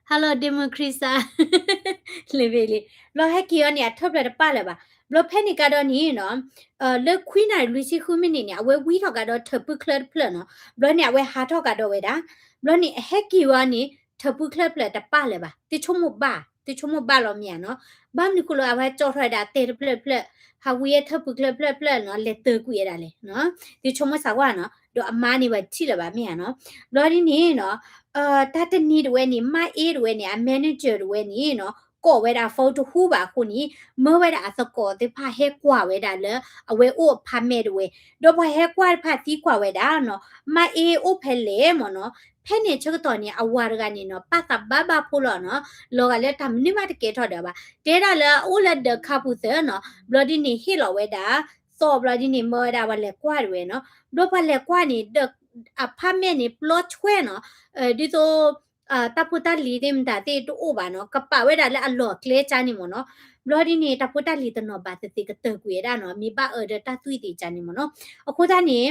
Hello, Democrisa လၢဝဲလံ, ဘျီဟဲက့ၤအီၤန့ၣ် အထၢၣ်ဖျၢၣ်တပာ်လၢၤဘၣ်. ဘျီဖဲန့ၣ်ကဒီးန့ၣ်နီၤ လၢခွံနၣ်ရံၣ်လွံၢ်ဆံဃုမံးနံးန့ၣ် အဝဲဝံထီၣ်ကဒီးထၢၣ်ပူၤချၢတဖျၢၣ်နီၤ, ဘျီန့ၣ် အဝဲဟးထီၣ်ကဒီးဝဲဒၣ်, ဘျီန့ၣ် အဟဲက့ၤဝဲန့ၣ် ထၢၣ်ပူၤချၢတဖျၢၣ်တပာ်လၢၤဘၣ်, သုဆိကမိၣ်ဘၣ်, သုဆိကမိၣ်ဘၣ်လီၤမ့ၢ်ဧါနီၤ. ဘၣ်မနုၤဃိလၢအဝဲကၠီထီၣ်ဝဲဒၣ်တဲတဖျၢၣ်တဖျၢၣ်, ဟးဝံထၢၣ်ပူၤချၢတဖျၢၣ်တဖျၢၣ်နီၤ လဲၤတၢၢ်ကွံာ်ဝဲဒၣ်လဲၣ်, သုဆိကမိၣ်စ့ၢ်ကီးနီၤ, ဒီးအမါန့ၣ် ပှၤတထံၣ်လၢၤဘၣ်မ့ၢ်ဧါနီၤ. ဘျီဒ်န့ၣ်နီၤ တၢ်တနံၤတဝဲန့ၣ် မါအ့တဝဲန့ၣ် အ manager တဝဲန့ၣ်နီၤ ကိးဝဲဒၣ် phone တဟူဘၣ်အဃိန့ၣ် မၢဝဲဒၣ်အသကိးသ့ၣ်တဖၣ်ဟဲကွၢ်ဝဲဒၣ်လၢ အဝဲအိၣ် apartment တဝဲ, ဒီးပှၤဟဲကွၢ်တဖၣ်သံကွၢ်ဝဲဒၣ်နီၤ မါအ့အိၣ်ဖဲလဲၣ်မ့ၢ်နီၤ. ဖဲန့ၣ်ဆၢကတီၢ်န့ၣ် အဝၤတဂၤန့ၣ်နီၤ ပာ်သးဘၣ်ဘၣ်ဖိလီၤနီၤ, လီၤဂာ်လၢတၢ်မနုၤမးတကဲထီၣ်ဒီးဘၣ်, တဲဒၣ်လၢအအိၣ်လၢဒၢးခါပူၤသၢနီၤ, ဘျီဒ်န့ၣ် ဟ့ၣ်လီၤဝဲဒၣ် သီၣ်ဘျီဒ်န့ၣ် မၢဝဲဒၣ်ပှၤလဲၤကွၢ်တဝဲနီၤ, ဘျီပှၤလဲၤကွၢ်န့ၣ် ဒီး apartment န့ၣ် ပျီဆွဲနီၤ, ဒ်သိး တၢ်ဖိတၢ်လံၤသ့ၣ်မတၤသ့ၣ်တအိၣ်ဘၣ်နီၤ, ကပာ်ဝဲဒၣ်လၢအလီၢ်အကျဲကၢ်န့ၣ်မ့ၢ်နီၤ, ဘျီဒ်န့ၣ် တၢ်ဖိတၢ်လံၤတနီၤဘၣ်သ့ၣ်သ့ၣ်ကတၢၢ်ကွံာ်ဝဲဒၣ်နီၤ, မ့ၢ်ဘၣ်အၢဒီးတၢ်သွံၣ်သ့ၣ်ကၢ်န့ၣ်မ့ၢ်နီၤ, အဃိသတးန့ၣ်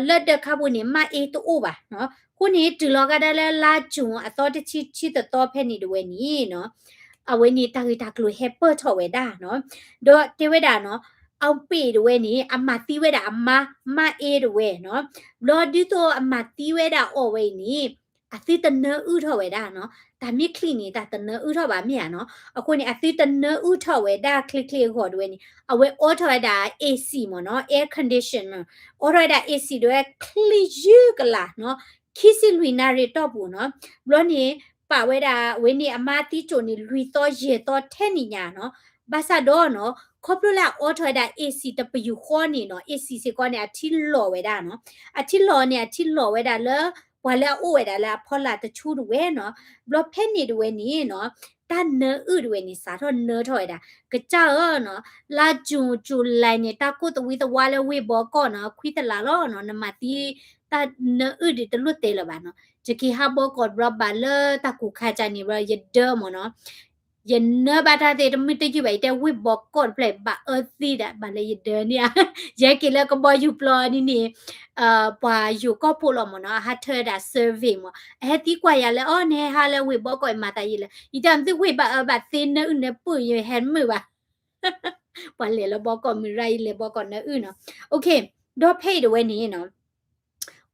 လၢဒၢးခါပူၤန့ၣ် မါအ့တအိၣ်ဘၣ်နီၤ, အဃိန့ၣ် တုၤလီၤကဒါလၢလါကၠိၤအသီတဆံ ဆံတသီဖဲန့ၣ်တဝဲန့ၣ်နီၤ, အဝဲန့ၣ်တၢ်ဂ့ၢ်တၢ်ကျိၤဟဲပၢၢ်ထီၣ်ဝဲဒၣ်နီၤ, ဒီးတဲဝဲဒၣ်နီၤ အောင်ပေ့ တဝဲန့ၣ် အမၤသံဝဲဒၣ်အမါ မါအ့တဝဲနီၤ, ဘျီဒ်သိးအမၤသံဝဲဒၣ်အီၤဝဲအံၤန့ၣ် အသုတနၢအုၣ်ထီၣ်ဝဲဒၣ်နီၤ, တၢ်မ့ၢ်ချံးန့ၣ် တၢ်တနၢအုၣ်ထီၣ်ဘၣ်မ့ၢ်ဧါနီၤ, အဃိန့ၣ် အသုတနၢအုၣ်ထီၣ်ဝဲဒၣ်ချ့ချ့အဂီၢ်တဝဲန့ၣ် အဝဲအိးထီၣ်ဝဲဒၣ် AC မ့ၢ်နီၤ, air condition မ့ၢ်, အိးထီၣ်ဝဲဒၣ် AC တဝဲ ချံယုၢ်ကလာ်နီၤ, ခံဆံလွံၢ်နၣ်ရံၣ်တီၢ်ပူၤနီၤ, ဘျီန့ၣ် ပာ်ဝဲဒၣ်ဝဲန့ၣ်အမါသံကၠိန့ၣ် လွံၢ်သီယဲၢ်သီထဲန့ၣ်ညါနီၤ, ဘၣ်ဆၣ်ဒီးနီၤ ခီဖျိလၢအအိးထီၣ်ဝဲဒၣ် AC တပယူာ်ဃီန့ၣ်နီၤ, AC စ့ၢ်ကီးန့ၣ် အထံလီၤဝဲဒၣ်နီၤ, အထံလီၤန့ၣ် အထံလီၤဝဲဒၣ်လၢ ပှၤလၢအအိၣ်ဝဲဒၣ်လၢအဖီလာ်တဆူတဝဲနီၤ, ဘျီဖဲန့ၣ်တဝဲန့ၣ်နီၤ တၢ်နၢအုၣ်တဝဲန့ၣ် စးထီၣ်နၢထီၣ်ဝဲဒၣ်, ကစၢ်ဧၢနီၤ, လါကၠိၤ ကၠူၤလံန့ၣ် တၢ်ကိၢ်သဝံသဝါလၢဝ့ၢ်ဘီကီၢ်နီၤ ခွံသလးလီၤနီၤ, နမၤသံ တၢ်နၢအုၣ်ဒံးတလိၣ်တဲလၢၤဘၣ်နီၤ, ယက့ၤဟးဘီကီၢ်ဘျီဘၣ်လၢတၢ်ကူၣ်ခါကၢ်န့ၣ်ဘျီ ယဒၢမ့ၢ်နီၤ ယနၢဘၣ်တၢ်သ့ၣ်တမုၢ်တယုၢ်ဘၣ် ယတဲဝ့ၢ်ဘီကီၢ်တဖျၢၣ် ဘၣ်အၢသံဒၣ် ဘၣ်လၢယဒၢန့ၣ်ဧါ, ယဟဲက့ၤလၢကဘီယူၤပျီန့ၣ်န့ၣ် ပှၤယိၤကီၢ်ဖိလီၤမ့ၢ်နီၤ, အဟးထၢဝဲဒၣ် survey မ့ၢ်, အဟဲသံကွၢ်ယၤလၢ အီ နဟဲဟးလၢဝ့ၢ်ဘီကီၢ်အံၤမၤသးယံာ်လဲၣ်, ယတဲသုဝ့ၢ်ဘၣ်အၢဘၣ်သ့ နၢအုၣ်နၢပၢၢ် ယဟဲမုာ်ဘၣ် ပှၤလဲၤလၢဘီကီၢ်မုၢ်ရၢ်အံၤ လဲၤဘီကီၢ်နၢအုၣ်နီၤ, ဒီးဖဲအံၤတဝဲန့ၣ်နီၤ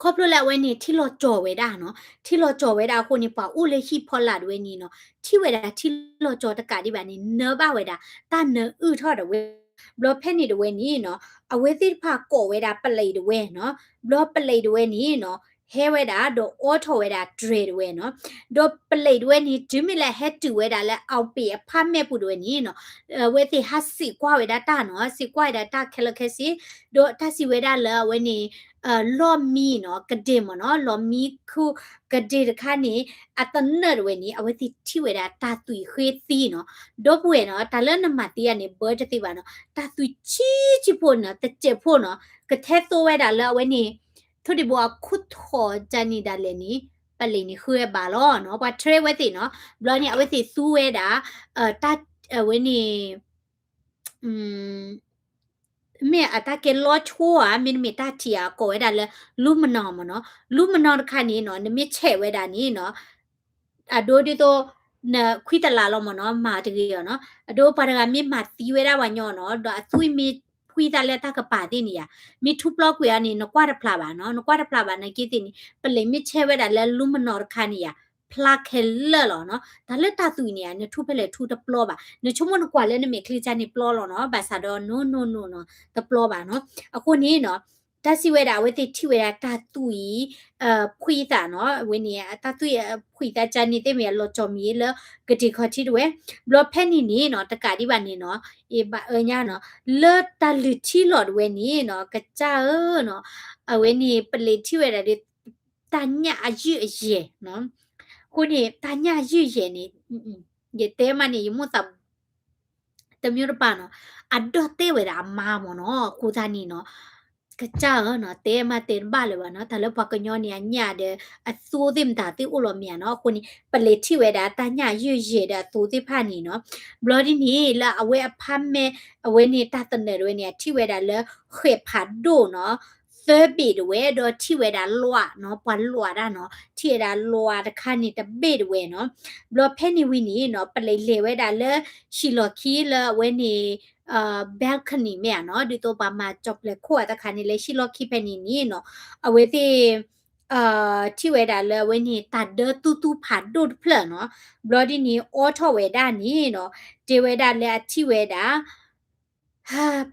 ခီဖျိလၢအဝဲန့ၣ် ထံလီၤကၠီၤဝဲဒၣ်နီၤ, ထံလီၤကၠီၤဝဲဒၣ်အဃိန့ၣ် ပှၤအိၣ်လၢဟံၣ်ဖီလာ်တဝဲန့ၣ်နီၤ ထံၣ်ဝဲဒၣ်ထံလီၤကၠီၤတကးဒံးဘၣ်န့ၣ် နၢဘၣ်ဝဲဒၣ် တၢ်နၢအုၣ်ထီၣ်တဝဲ, ဘျီဖဲန့ၣ်တဝဲန့ၣ်နီၤ အဝဲသ့ၣ်တဖၣ်ကိးဝဲဒၣ်ပလံးတဝဲနီၤ, ဘျီပလံးတဝဲန့ၣ်နီၤ ဟဲဝဲဒၣ်ဒီးအိးထီၣ်ဝဲဒၣ်တြဲၤတဝဲနီၤ, ဒီးပလံးတဝဲန့ၣ် တုၤမ့ၢ်လၢအဟဲတုၤဝဲဒၣ်လၢ အောင်ပေ့ အ apartment ပူၤတဝဲန့ၣ်နီၤ အဝဲသ့ၣ်ဟးစံးကွၢ်ဝဲဒၣ်တၢ်နီၤ, စံးကွၢ်ဝဲဒၣ်တၢ်ခဲလၢာ်ခဲဆ့, ဒီးတၢ်စံးဝဲဒၣ်လၢအဝဲန့ၣ် လီၢ်မံနီၤ ကဒ့ၢ်မ့ၢ်နီၤ လီၢ်မံခိၣ်ကဒ့ၢ်တခါန့ၣ် အသနၢၣ်တဝဲန့ၣ် အဝဲသ့ၣ်ထံၣ်ဝဲဒၣ်တၢ်သွံၣ်ဃ့သံနီၤ, ဒီပုၢ်ဝဲၢ်နီၤ တၢ်လၢနမၤသံအီၤန့ၣ် ဘၢတသ့ဘၣ်နီၤ, တၢ်သွံၣ်ဆံးဆံးဖိနီၤ တစဲးဖိနီၤ ကထဲသိဝဲဒၣ်လၢအဝဲန့ၣ် ထိၣ်ဒံးဘိအခိၣ်ထီၣ်ကၢ်န့ၣ်ဒၣ်လဲာ်န့ၣ် ပလံးန့ၣ်ဃုဝဲဘၣ်လီၤနီၤ, ပှၤ trace ဝဲသ့ၣ်နီၤ, ဘျီန့ၣ် အဝဲသ့ၣ်သူဝဲဒၣ် တၢ် အဝဲန့ၣ် မ့ၢ်အတၢ်ကဲလီဆိဧါ မ့တမ့ၢ်တၢ်ထံၣ်ဧါ ကိးဝဲဒၣ်လၢ လူမနီၤ မ့ၢ်နီၤ, လူမနီၤတခါန့ၣ်နီၤ နမ့ၢ်ဆဲးဝဲဒၣ်န့ၣ်နီၤ အဒိဒ်သိး နခွံတလးလီၤမ့ၢ်နီၤ မၤတဂ့ၤအီၤနီၤ, အဒိပှၤတဂၤမ့ၢ်မၤသံဝဲဒၣ်ပှၤညီနီၤ ဒီးအသွံၣ်မ့ၢ်ဖှံသးလၢတၢ်ကပၤသ့ၣ်န့ၣ်ယါ, မ့ၢ်ထူပျီကွံာ်အီၤန့ၣ် နကွၢ်တဖျါဘၣ်နီၤ, နကွၢ်တဖျါဘၣ်နာ်က့သ့ၣ်န့ၣ် ပလံးမ့ၢ်ဆဲးဝဲဒၣ်လၢလူမနီၤတခါန့ၣ်ယါ ဖျါခဲလၢာ်လီၤနီၤ, တၢ်လၢတၢ်သွံၣ်န့ၣ် နထူဖဲလဲၣ်ထူတပျီဘၣ်, နဆိကမိၣ်နကွၢ်လၢနမဲာ်ချံကၢ်န့ၣ်ပျီလီၤနီၤ, ဘၣ်ဆၣ်ဒီး no no no နီၤ တပျီဘၣ်နီၤ, အဃိန့ၣ်နီၤ တၢ်စံးဝဲဒၣ် အဝဲသ့ၣ်ထံၣ်ဝဲဒၣ်တၢ်သွံၣ် ဖှံသးနီၤ, အဝဲန့ၣ် တၢ်သွံၣ်ဖှံသးကန့ၣ်သ့ၣ်မ့ၢ်အလီၤကၠီၤမံၤလၢကတ့ၤခီထံတဝဲ, ဘျီဖဲန့ၣ်န့ၣ်နီၤ တကးဒံးဘၣ်န့ၣ်နီၤ, အဘၣ်အၢညါနီၤ, လၢတၢ်လုၢ်ထံလီၤတဝဲန့ၣ်နီၤ ကစၢ်ဧၢနီၤ, အဝဲန့ၣ် ပလံးထံၣ်ဝဲဒၣ်ဒီး တၢ်ညၣ်အယုၢ်အယဲၢ်, အဃိန့ၣ် တၢ်ညၣ်ယုၢ်ယဲၢ်န့ၣ် ယတဲမးန့ၣ် ယမိၣ်သး တမ့ၢ်တပၤနီၤ, အဒီၣ်တဲဝဲဒၣ်အမါမ့ၢ်နီၤ, အဃိသတးန့ၣ်နီၤ, ကစၢ်ဧၢနီၤ တဲမးတဲတဘၣ်လၢၤဘၣ်နီၤ, တၢ်လၢပှၤကညီန့ၣ် အညၣ်ဒီး အသိသ့ၣ်မတၤသ့ၣ်အိၣ်လီၤမ့ၢ်ဧါနီၤ, အဃိန့ၣ် ပလံးထံၣ်ဝဲဒၣ်တၢ်ညၣ်ယုၢ်ယဲၢ်ဒီးအသိသ့ၣ်တဖၣ်န့ၣ်နီၤ, ဘျီဒ်န့ၣ် လၢအဝဲအဖးမဲာ် အဝဲန့ၣ်တၢ်သနၢၣ်တဝဲန့ၣ် အထံၣ်ဝဲဒၣ်လၢ ဃဲးဖးဒိၣ်နီၤ သၢဘ့ၣ်တဝဲ ဒီးထံၣ်ဝဲဒၣ်လွးနီၤ, ပှၤလွးတၢ်နီၤ, ထံၣ်ဝဲဒၣ်လွးတခါန့ၣ်တဘ့ၣ်တဝဲနီၤ, ဘျီဖဲန့ၣ်ဝံၤန့ၣ်နီၤ ပလံးလဲၤဝဲဒၣ်လၢ ဟံၣ်လီၢ်ခံလၢအဝဲန့ၣ် balcony မ့ၢ်ဧါနီၤ, ဒ်သိးပှၤမၤကၠီၤပျဲခိၣ်အတခါန့ၣ် လၢဟံၣ်လီၢ်ခံဖဲန့ၣ်န့ၣ်နီၤ, အဝဲသ့ၣ် ထံၣ်ဝဲဒၣ်လၢအဝဲန့ၣ် တၢ်ဒၢသူသူဖးဒိၣ်တဖျၢၣ်နီၤ, ဘျီဒ်န့ၣ် အိးထီၣ်ဝဲဒၣ်န့ၣ်နီၤ, တဲဝဲဒၣ်လၢအထံၣ်ဝဲဒၣ်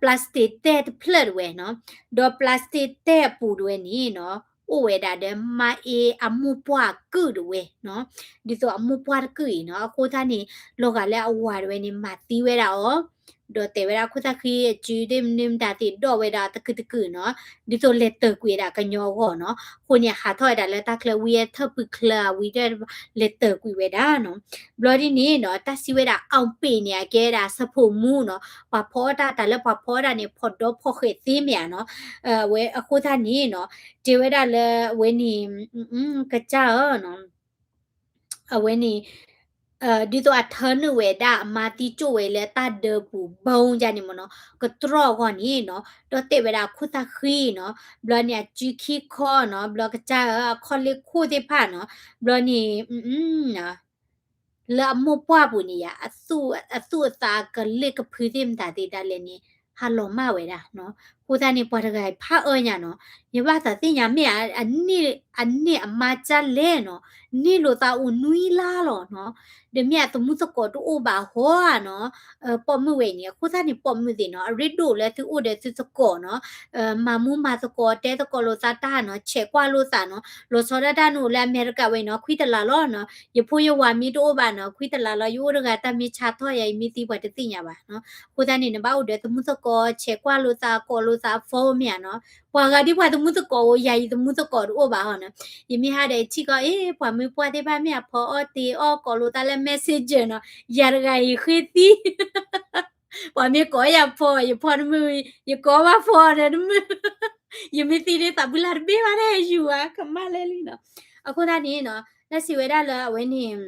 plastic တဲတဖျၢၣ်တဝဲနီၤ, ဒီး plastic တဲအပူၤတဝဲန့ၣ်နီၤ, အိၣ်ဝဲဒၣ်ဒီးမါအ့အမိၢ်ပှၢ်အကုၢ်တဝဲနီၤ, ဒ်သိးအမိၢ်ပှၢ်တကုၢ်အံၤနီၤ, အဃိသတးန့ၣ် လီၤဂာ်လၢအဝၤတဝဲန့ၣ် မၤသံဝဲဒၣ်အီၤ ဒီးတဲဝဲဒၣ်ခိၣ်သၣ်ဃံအစုသ့ၣ်မနုၤမတၤသ့ၣ်ဒီးဝဲဒၣ်တကုာ်တကုာ်နီၤ, ဒ်သိးလဲၤတၢၢ်ကွံာ်ဝဲဒၣ်ကညီအဂီၢ်နီၤ, အဃိန့ၣ် ဟးထီၣ်ဝဲဒၣ်လၢတၢ်ချၢဝံၤအထၢၣ်ဖုချၢအဝံၤ လဲၤတၢၢ်ကွံာ်ဝဲဒၣ်နီၤ, ဘျီဒ်န့ၣ်နီၤ တၢ်စံးဝဲဒၣ် အောင်ပင်န့ၣ် အကဲဝဲဒၣ် ဆၢဖိမူနီၤ, ပှၤဖီအီၣ်တၢ် တၢ်လၢပှၤဖီအီၣ်တၢ်န့ၣ် ဖီၣ်ဒီဖီၣ်ဃဲးသ့မ့ၢ်ဧါနီၤ, အဝဲအဃိသတးန့ၣ်နီၤ, တဲဝဲဒၣ်လၢအဝဲန့ၣ် ကစၢ်ဧၢနီၤ အဝဲန့ၣ် ဒ်သိးအထၢနုာ်ဝဲဒၣ်အမါသံကၠိၣ်ဝဲလၢတၢ်ဒၢပူၤ ဘီယါန့ၣ်မ့ၢ်နီၤ, ကတြီၢ်အဂီၢ်န့ၣ်နီၤ, ဒီးတဲဝဲဒၣ်ခိၣ်သၣ်ဃံနီၤ, ဘျီန့ၣ် အစုခံခီနီၤ, ဘျီကစၢ်ဧၢ အခီၣ်လ့ၢ်ခိၣ်သ့ၣ်တဖၣ်နီၤ, ဘျီန့ၣ် လၢအမိၢ်ပှၢ်ပူၤန့ၣ်ယါ, အသူၣ်အသးကလ့ၢ်ကဖုသ့ၣ်မတၤသ့ၣ်ဒၣ်လဲာ်န့ၣ် ဟးလီၤမၢ်ဝဲဒၣ်နီၤ, အဃိသတးန့ၣ် ပှၤတဂၤအံၤဖးအၢညါနီၤ, ယဘၣ်သးသ့ၣ်ညါမ့ၢ်ဧါ, အန့ၢ်အမါကၢ်လဲၣ်နီၤ, န့ၢ်လိာ်သးအိၣ်နွံလါလီၤနီၤ, ဒီးမ့ၢ်အသမူသကိးတအိၣ်ဘၣ်ဟီဧါနီၤ, ပိာ်မုၣ်ဝဲအံၤန့ၣ် အဃိသတးန့ၣ် ပိာ်မုၣ်သ့ၣ်နီၤ အရ့ဒိၣ်လၢသုအိၣ်ဒီးသုသကိးနီၤ, မၤမူမၤသကိး တဲသကိးလိာ်သးတၢ်နီၤ, ဆဲးကွၢ်လိာ်သးနီၤ, လီၤဆီဒၣ်တၢ်နအိၣ်လၢအမဲရကၤဝဲအံၤနီၤ ခွံတလးလီၤနီၤ, ယဖိယဝၤမ့ၢ်တအိၣ်ဘၣ်နီၤ ခွံတလးလီၤ, ယအိၣ်တဂၤတၢ်မ့ၢ်ဆါထီၣ်ယၤ ယမ့ၢ်သံပှၤတသ့ၣ်ညါဘၣ်နီၤ, အဃိသတးန့ၣ် နဘၣ်အိၣ်ဒီးသမူသကိး ဆဲးကွၢ်လိာ်သး ကိးလိာ်သး အphoneမ့ၢ်ဧါနီၤ, ပှၤဂၤဒ်ပှၤသမူသကိးအိၣ် ယၤအံၤသမူသကိးတအိၣ်ဘၣ်ဟီနီၤ, ယမ့ၢ်ဟးဒီးထံၣ်ကီး အ့ ပှၤမ့ၢ်ပှၢ်သ့ၣ်တဖၣ်မ့ၢ်အဖီအီၣ်တ့ၤအီၣ်ကိးလိာ်သးလၢ messenger နီၤ, ယၤတဂၤအံၤဃ့သံ ပှၤမ့ၢ်ကိးယၤဖီ ယဖီတမုာ် ယကိးဘၣ်ဖီဒီးတမုာ် ယမ့ၢ်သံဒ်သးပှၢ်လၢ်တဘ့ၣ်ဘၣ်န့ၣ် ယူၤဧါ ကမၣ်လဲၣ်လံနီၤ, အဃိသတးန့ၣ်နီၤ တၢ်စံးဝဲဒၣ်လၢအဝဲန့ၣ်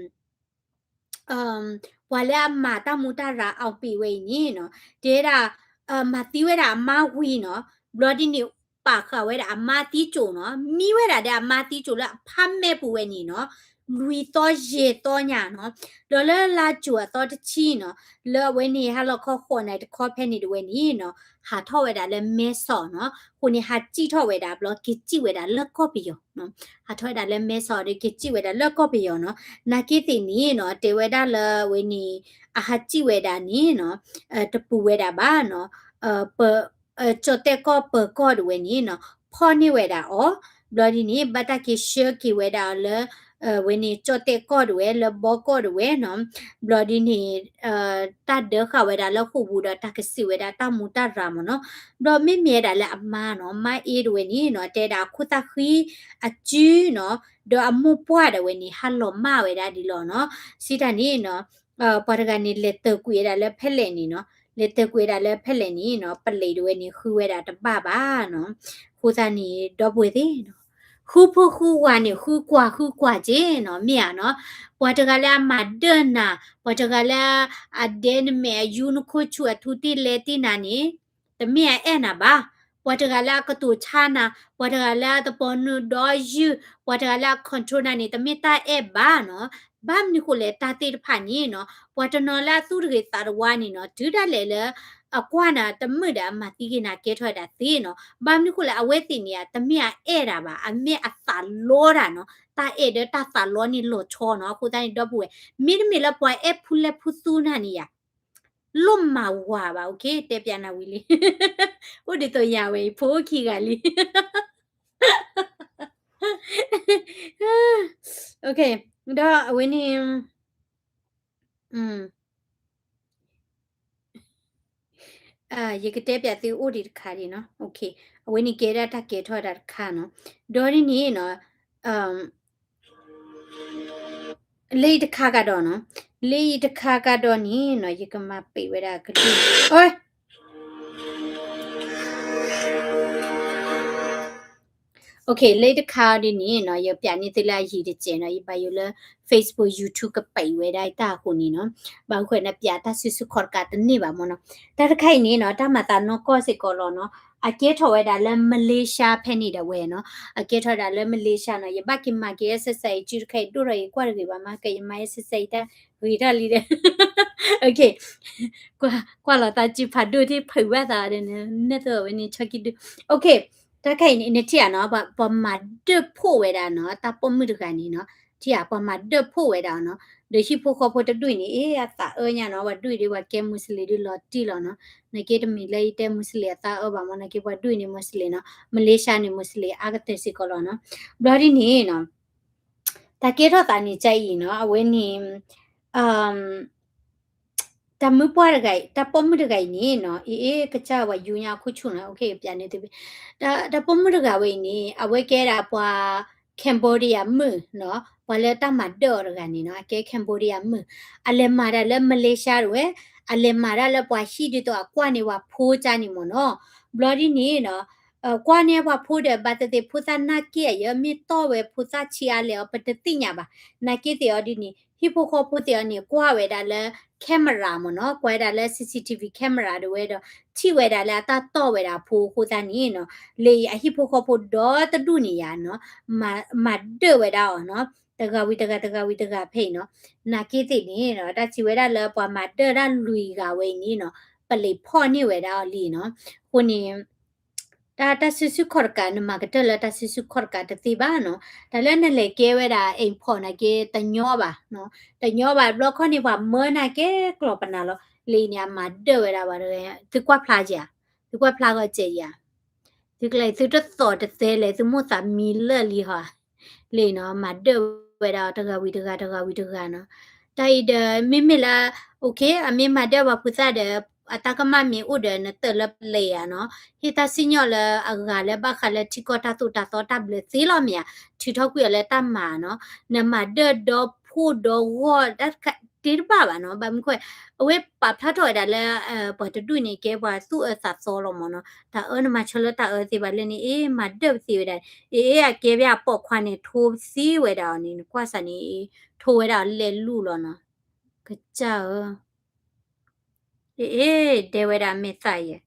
ပှၤလၢအမၤတၢ်မူတၢ်ရၤ အောင်ပင်ဝဲအံၤန့ၣ်နီၤ တဲဝဲဒၣ် မၤသံဝဲဒၣ်အမါဝံၤနီၤ, ဘျီဒ်န့ၣ် ပာ်ဃာ်ဝဲဒၣ်အမါသံကၠိၣ်နီၤ, မံဝဲဒၣ်ဒီးအမါသံကၠိၣ်လၢအဖးမဲာ်ပူၤဝဲန့ၣ်နီၤ, လွံၢ်သီယဲၢ်သီညါနီၤ, ဒီးလၢလါကၠိၤအသီတဆံနီၤ, လၢအဝဲန့ၣ် ဟါလီၤခီဃိးနၣ်ရံၣ်တခီဖဲန့ၣ်တဝဲန့ၣ်နီၤ, ဟးထီၣ်ဝဲဒၣ်လၢမဲဆီးနီၤ, အဃိန့ၣ် ဟးစံၣ်ထီၣ်ဝဲဒၣ်ဘျီ က့ၤစံၣ်ဝဲဒၣ်လၢကီၢ်ပယီၤနီၤ, ဟးထီၣ်ဝဲဒၣ်လၢမဲဆီးဒီး က့ၤစံၣ်ဝဲဒၣ်လၢကီၢ်ပယီၤနီၤ, နာ်က့သ့ၣ်န့ၣ်နီၤ တဲဝဲဒၣ်လၢအဝဲန့ၣ် အဟးစံၣ်ဝဲဒၣ်န့ၣ်နီၤ, တပူၤဝဲဒၣ်ဘၣ်နီၤ, ပ ကၠီၣ်တဲၣ်ကီၢ်ပၢၤကီၢ်တဝဲန့ၣ်နီၤ ဖီၣ်န့ၢ်ဝဲဒၣ်အီၤ, ဘျီဒ်န့ၣ် ဘၣ်တၢ်က့ၤဆှၢက့ၤဝဲဒၣ်အီၤလၢ ဝဲန့ၣ် ကၠီၣ်တဲၣ်ကီၢ်တဝဲ လၢဘီကီၢ်တဝဲနီၤ, ဘျီဒ်န့ၣ် တၢ်ဒၢဃာ်ဝဲဒၣ်လၢဃိာ်ပူၤဒီးတၢ်ကစံးဝဲဒၣ်တၢ်မူတၢ်ရၤမ့ၢ်နီၤ, ဘျီမ့မ့ၢ်ဝဲဒၣ်လၢအမါနီၤ မါအ့တဝဲန့ၣ်နီၤ တဲဒၣ်အခိၣ်သၣ်ဃံအစုနီၤ, ဒီးအမိၢ်ပှၢ်တဝဲန့ၣ် ဟးလီၤမၢ်ဝဲဒၣ်ဒ်လီၤနီၤ, စံးတၢ်န့ၣ်နီၤ ပှၤတဂၤန့ၣ် လဲၤတၢၢ်ကွံာ်ဝဲဒၣ်လၢဖဲလဲၣ်န့ၣ်နီၤ, လဲၤတၢၢ်ကွံာ်ဝဲဒၣ်လၢဖဲလဲၣ်န့ၣ်နီၤ ပလံးတဝဲန့ၣ် ဃုဝဲဒၣ်တဘၣ်ဘၣ်နီၤ, အဃိသတးန့ၣ် ဒီပုၢ်ဝဲၢ်သ့ၣ်နီၤ ဃုဖိဃုဝၤန့ၣ် ဃုကွၢ်ဃုကွၢ်က့နီၤ မ့ၢ်ဧါနီၤ, ပှၤတဂၤလၢအမၤဒၢၣ်နၤ, ပှၤတဂၤလၢ အဒဲနမဲာ်အယူနခိၣ်ဆူၣ်အထူတ့ၢ်လဲၤတ့ၢ်နၤန့ၣ် တမ့ၢ်အအဲၣ်နၤဘၣ်, ပှၤတဂၤလၢအကတိၤဆါနၤ, ပှၤတဂၤလၢအသပှၢ်နုာ်ဒီယုၢ်, ပှၤတဂၤလၢအ control နၤန့ၣ် တမ့ၢ်တၢ်အဲၣ်ဘၣ်နီၤ, ဘၣ်မနုၤဃိလဲၣ် တၢ်သ့ၣ်တဖၣ်န့ၣ်နီၤ ပှၤတနီၤလၢအသူၣ်တဂ့ၤသးတဝါန့ၣ်နီၤ တုၤဒၣ်လဲာ်လၢ အကွၢ်နၤတမုာ်ဒီးအမၤသံက့ၤနၤကဲထီၣ်ဝဲဒၣ်သ့နီၤ, ဘၣ်မနုၤဃိလဲၣ် အဝဲသ့ၣ်န့ၣ် တမ့ၢ်အအဲၣ်တၢ်ဘၣ် အမ့ၢ်အသးလီတၢ်နီၤ, တၢ်အဲၣ်ဒီးတၢ်သးလီန့ၣ်လီၤဆီနီၤ, အဃိသတးန့ၣ် ဒီပုၢ်ဝဲၢ် မ့တမ့ၢ်လၢပှၤအဲၣ်ဖူလဲၢ်ဖူသူနၤန့ၣ်ယါ လိၣ်မၤဝၤဘၣ်, အိၣ်ခ့ တဲပျးနၤဝံၤလံ, အိၣ်ဒ်သိးယၤဝဲအံၤ ဖိအိၣ်ခံဂၤလံ. အိၣ်ခ့, ဒီးအဝဲန့ၣ် ယကတဲပျးသုအိၣ်ဒံးတခါဒံးနီၤ. အဝဲန့ၣ်ကဲဒၣ်တၢ်ကဲထီၣ်တၢ်တခါနီၤ. ဒီးဒ်န့ၣ်နီၤ, လၢအံၤတခါကဒီးနီၤ, လၢအံၤတခါကဒီးန့ၣ်နီၤ, ယကမၤပံာ်ဝဲဒၣ်ကဒုၣ်, အိၣ်ခ့, လၢအံၤတခါဒ်န့ၣ်နီၤ, ယပျးန့ၢ်သုလၢအယံၤတစဲးနီၤ, ယဘၣ်ယိၣ်လၢ Facebook YouTube ကပံာ်ဝဲဒၣ်တၢ်အဃိန့ၣ်နီၤ, ဘၣ်ဃုာ်နပျးတၢ်စုဆူၣ်ခီၣ်တကးတန့ၢ်ဘၣ်မ့ၢ်နီၤ. တၢ်တခါအံၤန့ၣ်နီၤ, တၢ်မၤသးနီၢ်ကီၢ်စ့ၢ်ကီးလီၤနီၤ, အကဲထီၣ်ဝဲဒၣ်လၢ Malaysia ဖဲန့ၣ်ဒၣ်ဝဲနီၤ, အကဲထီၣ်ဒၣ်လၢ Malaysia နီၤ, ယဘၣ်က့ၤမၤက့ၤ exercise စုတခါအံၤဒိၣ်ထီၣ်အံၤကွၢ်တဂ့ၤဘၣ်မး, ကဲယမၤ exercise တၢ်ဂ့ၤထီၣ်လံဒီး ကွၢ်လီၤသးစုဖးဒိၣ်ထံၣ်ဖုးဘၣ်သးဒီး နဲၣ်သိးဝဲန့ၣ် ဆီကံဒုၣ်, တၢ်ခါအံၤန့ၣ် နထံၣ်ဧါနီၤ, ပှၤမၤဒၢၣ်ဖှိၣ်ဝဲဒၣ်နီၤ, တၢ်ပိာ်မုၣ်တဂၤန့ၣ်နီၤ, ထံၣ်ဧါ, ပှၤမၤဒၢၣ်ဖှိၣ်ဝဲဒၣ်နီၤ, ဒီးဟံၣ်ဖိဃီဖိတဒူၣ်အံၤန့ၣ် အ့ အသးအၢညါနီၤ, ပှၤဒူၣ်အံၤဒ်ပှၤကဲ Muslim ဒ်လီၤတံၢ်လီၤနီၤ, နာ်က့တမံၤလၢယတဲ Muslim အသးအၢဘၣ်မ့ၢ် နာ်က့ပှၤဒူၣ်အံၤန့ၣ် Muslim နီၤ, Malaysia န့ၣ် Muslim အါကတၢၢ်စ့ၢ်ကီးလီၤနီၤ. ဘျီဒ်န့ၣ်နီၤ, တၢ်ကဲထီၣ်သးန့ၣ်ကအံၤနီၤ, အဝဲန့ၣ် တၢ်မုၢ်ပှၢ်တဂၤအံၤ, တၢ်ပိာ်မုၣ်တဂၤအံၤန့ၣ်နီၤ, အ့ အ့ ကစၢ်ဝဲယူညါခိၣ်ဆူၣ်နီၤ, အိၣ်ခ့ ယပျးန့ၢ်သု, တၢ်ပိာ်မုၣ်တဂၤဝဲအံၤန့ၣ် အဝဲကဲဒၣ်ပှၤ Cambodia မုၣ်နီၤ, ပှၤလၢတၢ်မၤဒၢၣ်အီၤတဂၤန့ၣ်နီၤ, အကဲ Cambodia မုၣ်, အလဲၤမၤတၢ်လၢ Malaysia တဝဲ, အလဲၤမၤတၢ်လၢပှၤဟံၣ်ဒ်သိးအကွၢ်န့ၢ်ပှၤဖိကၢ်န့ၣ်မ့ၢ်နီၤ, ဘျီဒ်န့ၣ်နီၤ ကွၢ်န့ၢ်ပှၤဖိဒီး ဘၣ်သ့ၣ်သ့ၣ်ဖိသၣ်နာ်က့အယဲၢ် မ့ၢ်တီၢ်ဝဲဖိသၣ်ဆံးအါလဲၣ်အီၤ ပတသ့ၣ်ညါဘၣ်, နာ်က့သ့ၣ်အီၤဒ်န့ၣ် ဟံၣ်ဖိဃီဖိသ့ၣ်အီၤန့ၣ် ကွၢ်ဝဲဒၣ်လၢ camera မ့ၢ်နီၤ, ကွၢ်ဝဲဒၣ်လၢ CCTV camera တဝဲဒီး ထံၣ်ဝဲဒၣ်လၢအတၢ်တီၢ်ဝဲဒၣ်အဖိအဃိသတးန့ၣ်နီၤ, လၢအဟံၣ်ဖိဃီဖိဒီတဒူၣ်န့ၣ်ယါနီၤ, မၤဒၢၣ်ဝဲဒၣ်အီၤနီၤ, တဂၤဝံၤတဂၤ တဂၤဝံၤတဂၤဖဲအံၤနီၤ, နာ်က့သ့ၣ်န့ၣ်နီၤ တၢ်စံးဝဲဒၣ်လၢပှၤမၤဒၢၣ်ဒၣ်လွံၢ်ဂၤဝဲအံၤန့ၣ်နီၤ ပလံးဖီၣ်န့ၢ်ဝဲဒၣ်အီၤလံနီၤ, အဃိန့ၣ် တၢ် တၢ်စုဆူၣ်ခီၣ်တကး နမၤကတၢၢ်လၢတၢ်စုဆူၣ်ခီၣ်တကးတသ့ဘၣ်နီၤ, တၢ်လၢနလဲၤကဲဝဲဒၣ် အိမ်ဖော် နာ်က့တညီဘၣ်, တညီဘၣ် ဘျီခီန့ၣ် ပှၤမၢနၤကဲကျိးပနၤလီၤ, လၢအံၤန့ၣ် အမၤဒၢၣ်ဝဲဒၣ်ဘၣ်, သုကွၢ်ဖျါဧါ, သုကွၢ်ဖျါဂီၢ်စဲးဧါ, သုကျဲ သုတသီၣ်တသဲလဲၣ် သုမိၣ်သးမံလၢာ်လံဟီ, လၢအံၤနီၤ မၤဒၢၣ်ဝဲဒၣ်တဂၤဝံၤတဂၤ တဂၤဝံၤတဂၤနီၤ, တၢ်အံၤဒီး မ့မ့ၢ်လၢ အိၣ်ခ့ အမ့ၢ်မၤဒၢၣ်ပှၤဖိသၣ်ဒီး အတၢ်ကမၣ်မ့ၢ်အိၣ်ဒီး နတၢၢ်လၢပလဲၤဧါနီၤ, ဟ့ၣ်တၢ်စံၣ်ညီၣ်လၢအဂၤလၢဘၣ်ဃးလၢထံကီၢ်တၢ်သိၣ်တၢ်သီတၢ်ဘျၢသ့လီၤမ့ၢ်ဧါ, ထုးထီၣ်ကွံာ်အီၤလၢတၢ်မၤနီၤ, နမၤဒၢၣ်ဒီဖှိၣ်ဒီဂီၢ် တၢ်တဘၣ်ဘၣ်နီၤ, ဘၣ်မနုၤဃိ အဝဲပာ်ဖျါထီၣ်ဝဲဒၣ်လၢ ပှၤတဒူၣ်န့ၣ် ကဲပှၤသူၣ်အၢသးသီလီၤမ့ၢ်နီၤ, တၢ်အၢနမၤဆီလၢတၢ်အၢသ့ဘၣ်လၢန့ၣ် အ့ မၤဒၢၣ်ပသ့ဝဲဒၣ်, အ့ အ့ အကဲဘၣ်အပိာ်ခွါန့ၣ် ထိသ့ဝဲဒၣ်အီၤန့ၣ် နကွၢ်စးန့ၣ် ထိဝဲဒၣ်အီၤလဲၤလူၢ်လီၤနီၤ, ကစၢ်ဧၢ, အ့ အ့ ဒဲဝဲဒၣ်မဲာ်သၣ်ယဲ,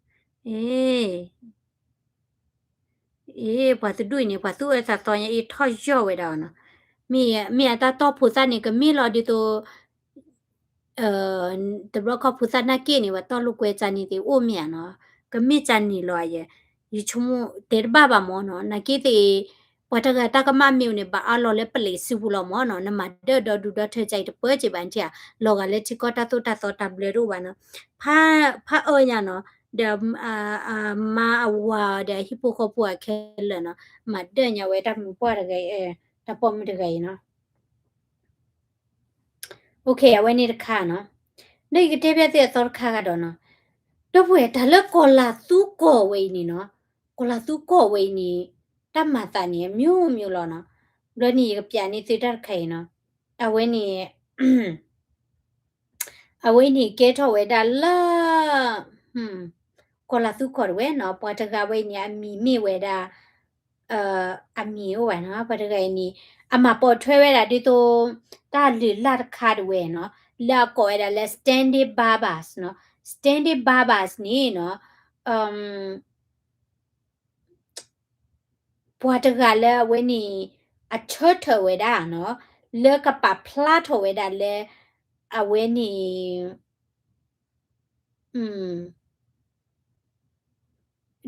အ့ အ့ ပှၤတဒူၣ်အံၤန့ၣ် ပှၤသူၣ်အၢသးသီညါအ့ ထီၣ်ယီၢ်ဝဲဒၣ်အီၤနီၤ, မ့ၢ်အတၢ်တီၢ်ဖိသၣ်န့ၣ် ကမ့ၢ်လီၤဒ်သိး တဘျီခီဖိသၣ်နာ်က့န့ၣ် ပှၤတီၢ်လိာ်ကွဲကၢ်န့ၣ်သ့ၣ်အိၣ်မ့ၢ်ဧါနီၤ, ကမ့ၢ်ကၢ်န့ၣ်လီၤယဲ, ယဆိကမိၣ်တဲတဘၣ်ဘၣ်မ့ၢ်နီၤ, နာ်က့သ့ၣ် ပှၤတဂၤတၢ်ကမၣ်မ့ၢ်အိၣ်န့ၣ် ဘၣ်အါလီၤလၢပလံးစုပူၤလီၤမ့ၢ်နီၤ, နမၤဒၢၣ်ဒီဒူၣ်ဒီထၢကၢ်အံၤတပၢၢ်က့ၤဘၣ်နထံၣ်ဧါ, လီၤဂာ်လၢထံကီၢ်တၢ်သိၣ်တၢ်သီတၢ်ဘျၢတအိၣ်ဘၣ်နီၤ, ဖးအၢညါနီၤ, ဒီး အမါအဝၤဒီးအဟံၣ်ဖိဃီဖိအခဲလၢာ်နီၤ, မၤဒၢၣ်ညါဝဲတၢ်မုၢ်ပှၢ်တဂၤအံၤ, တၢ်ပိာ်မုၣ်တဂၤအံၤနီၤ. အိၣ်ခ့ အဝဲန့ၣ်တခါနီၤ, ဒီးယကတဲဘၣ်သုအသီတခါကဒီးနီၤ, ဒီပုၢ်ဝဲၢ် တၢ်လၢကီၤလၤသူကီၢ်ဝဲအံၤန့ၣ်နီၤ, ကီၤလၤသူကီၢ်ဝဲအံၤန့ၣ် တၢ်မၤသးန့ၣ် အမျိုးမျိုးလီၤနီၤ, ဘျီန့ၣ်ယကပျးန့ၢ်သုတၢ်တခါအံၤနီၤ, အဝဲန့ၣ် အဝဲန့ၣ်ကဲထီၣ်ဝဲဒၣ်လၢ ကီၤလၤသူကီၢ်တဝဲနီၤ, ပှၤတဂၤဝဲအံၤန့ၣ် အမံၤမ့ၢ်ဝဲဒၣ် အမံၤအိၣ်ဘၣ်နီၤ, ပှၤတဂၤအံၤန့ၣ် အမၤပိာ်ထွဲဝဲဒၣ်ဒ်သိး တၢ်လုၢ်လၢ်တခါတဝဲနီၤ, လၢအကိးဝဲဒၣ်လၢ Standing Barbers နီၤ, Standing Barbers န့ၣ်နီၤ ပှၤတဂၤလၢအဝဲန့ၣ် အဆၢထၢၣ်ဝဲဒၣ်နီၤ, လၢကပာ်ဖျါထီၣ်ဝဲဒၣ်လၢ အဝဲန့ၣ်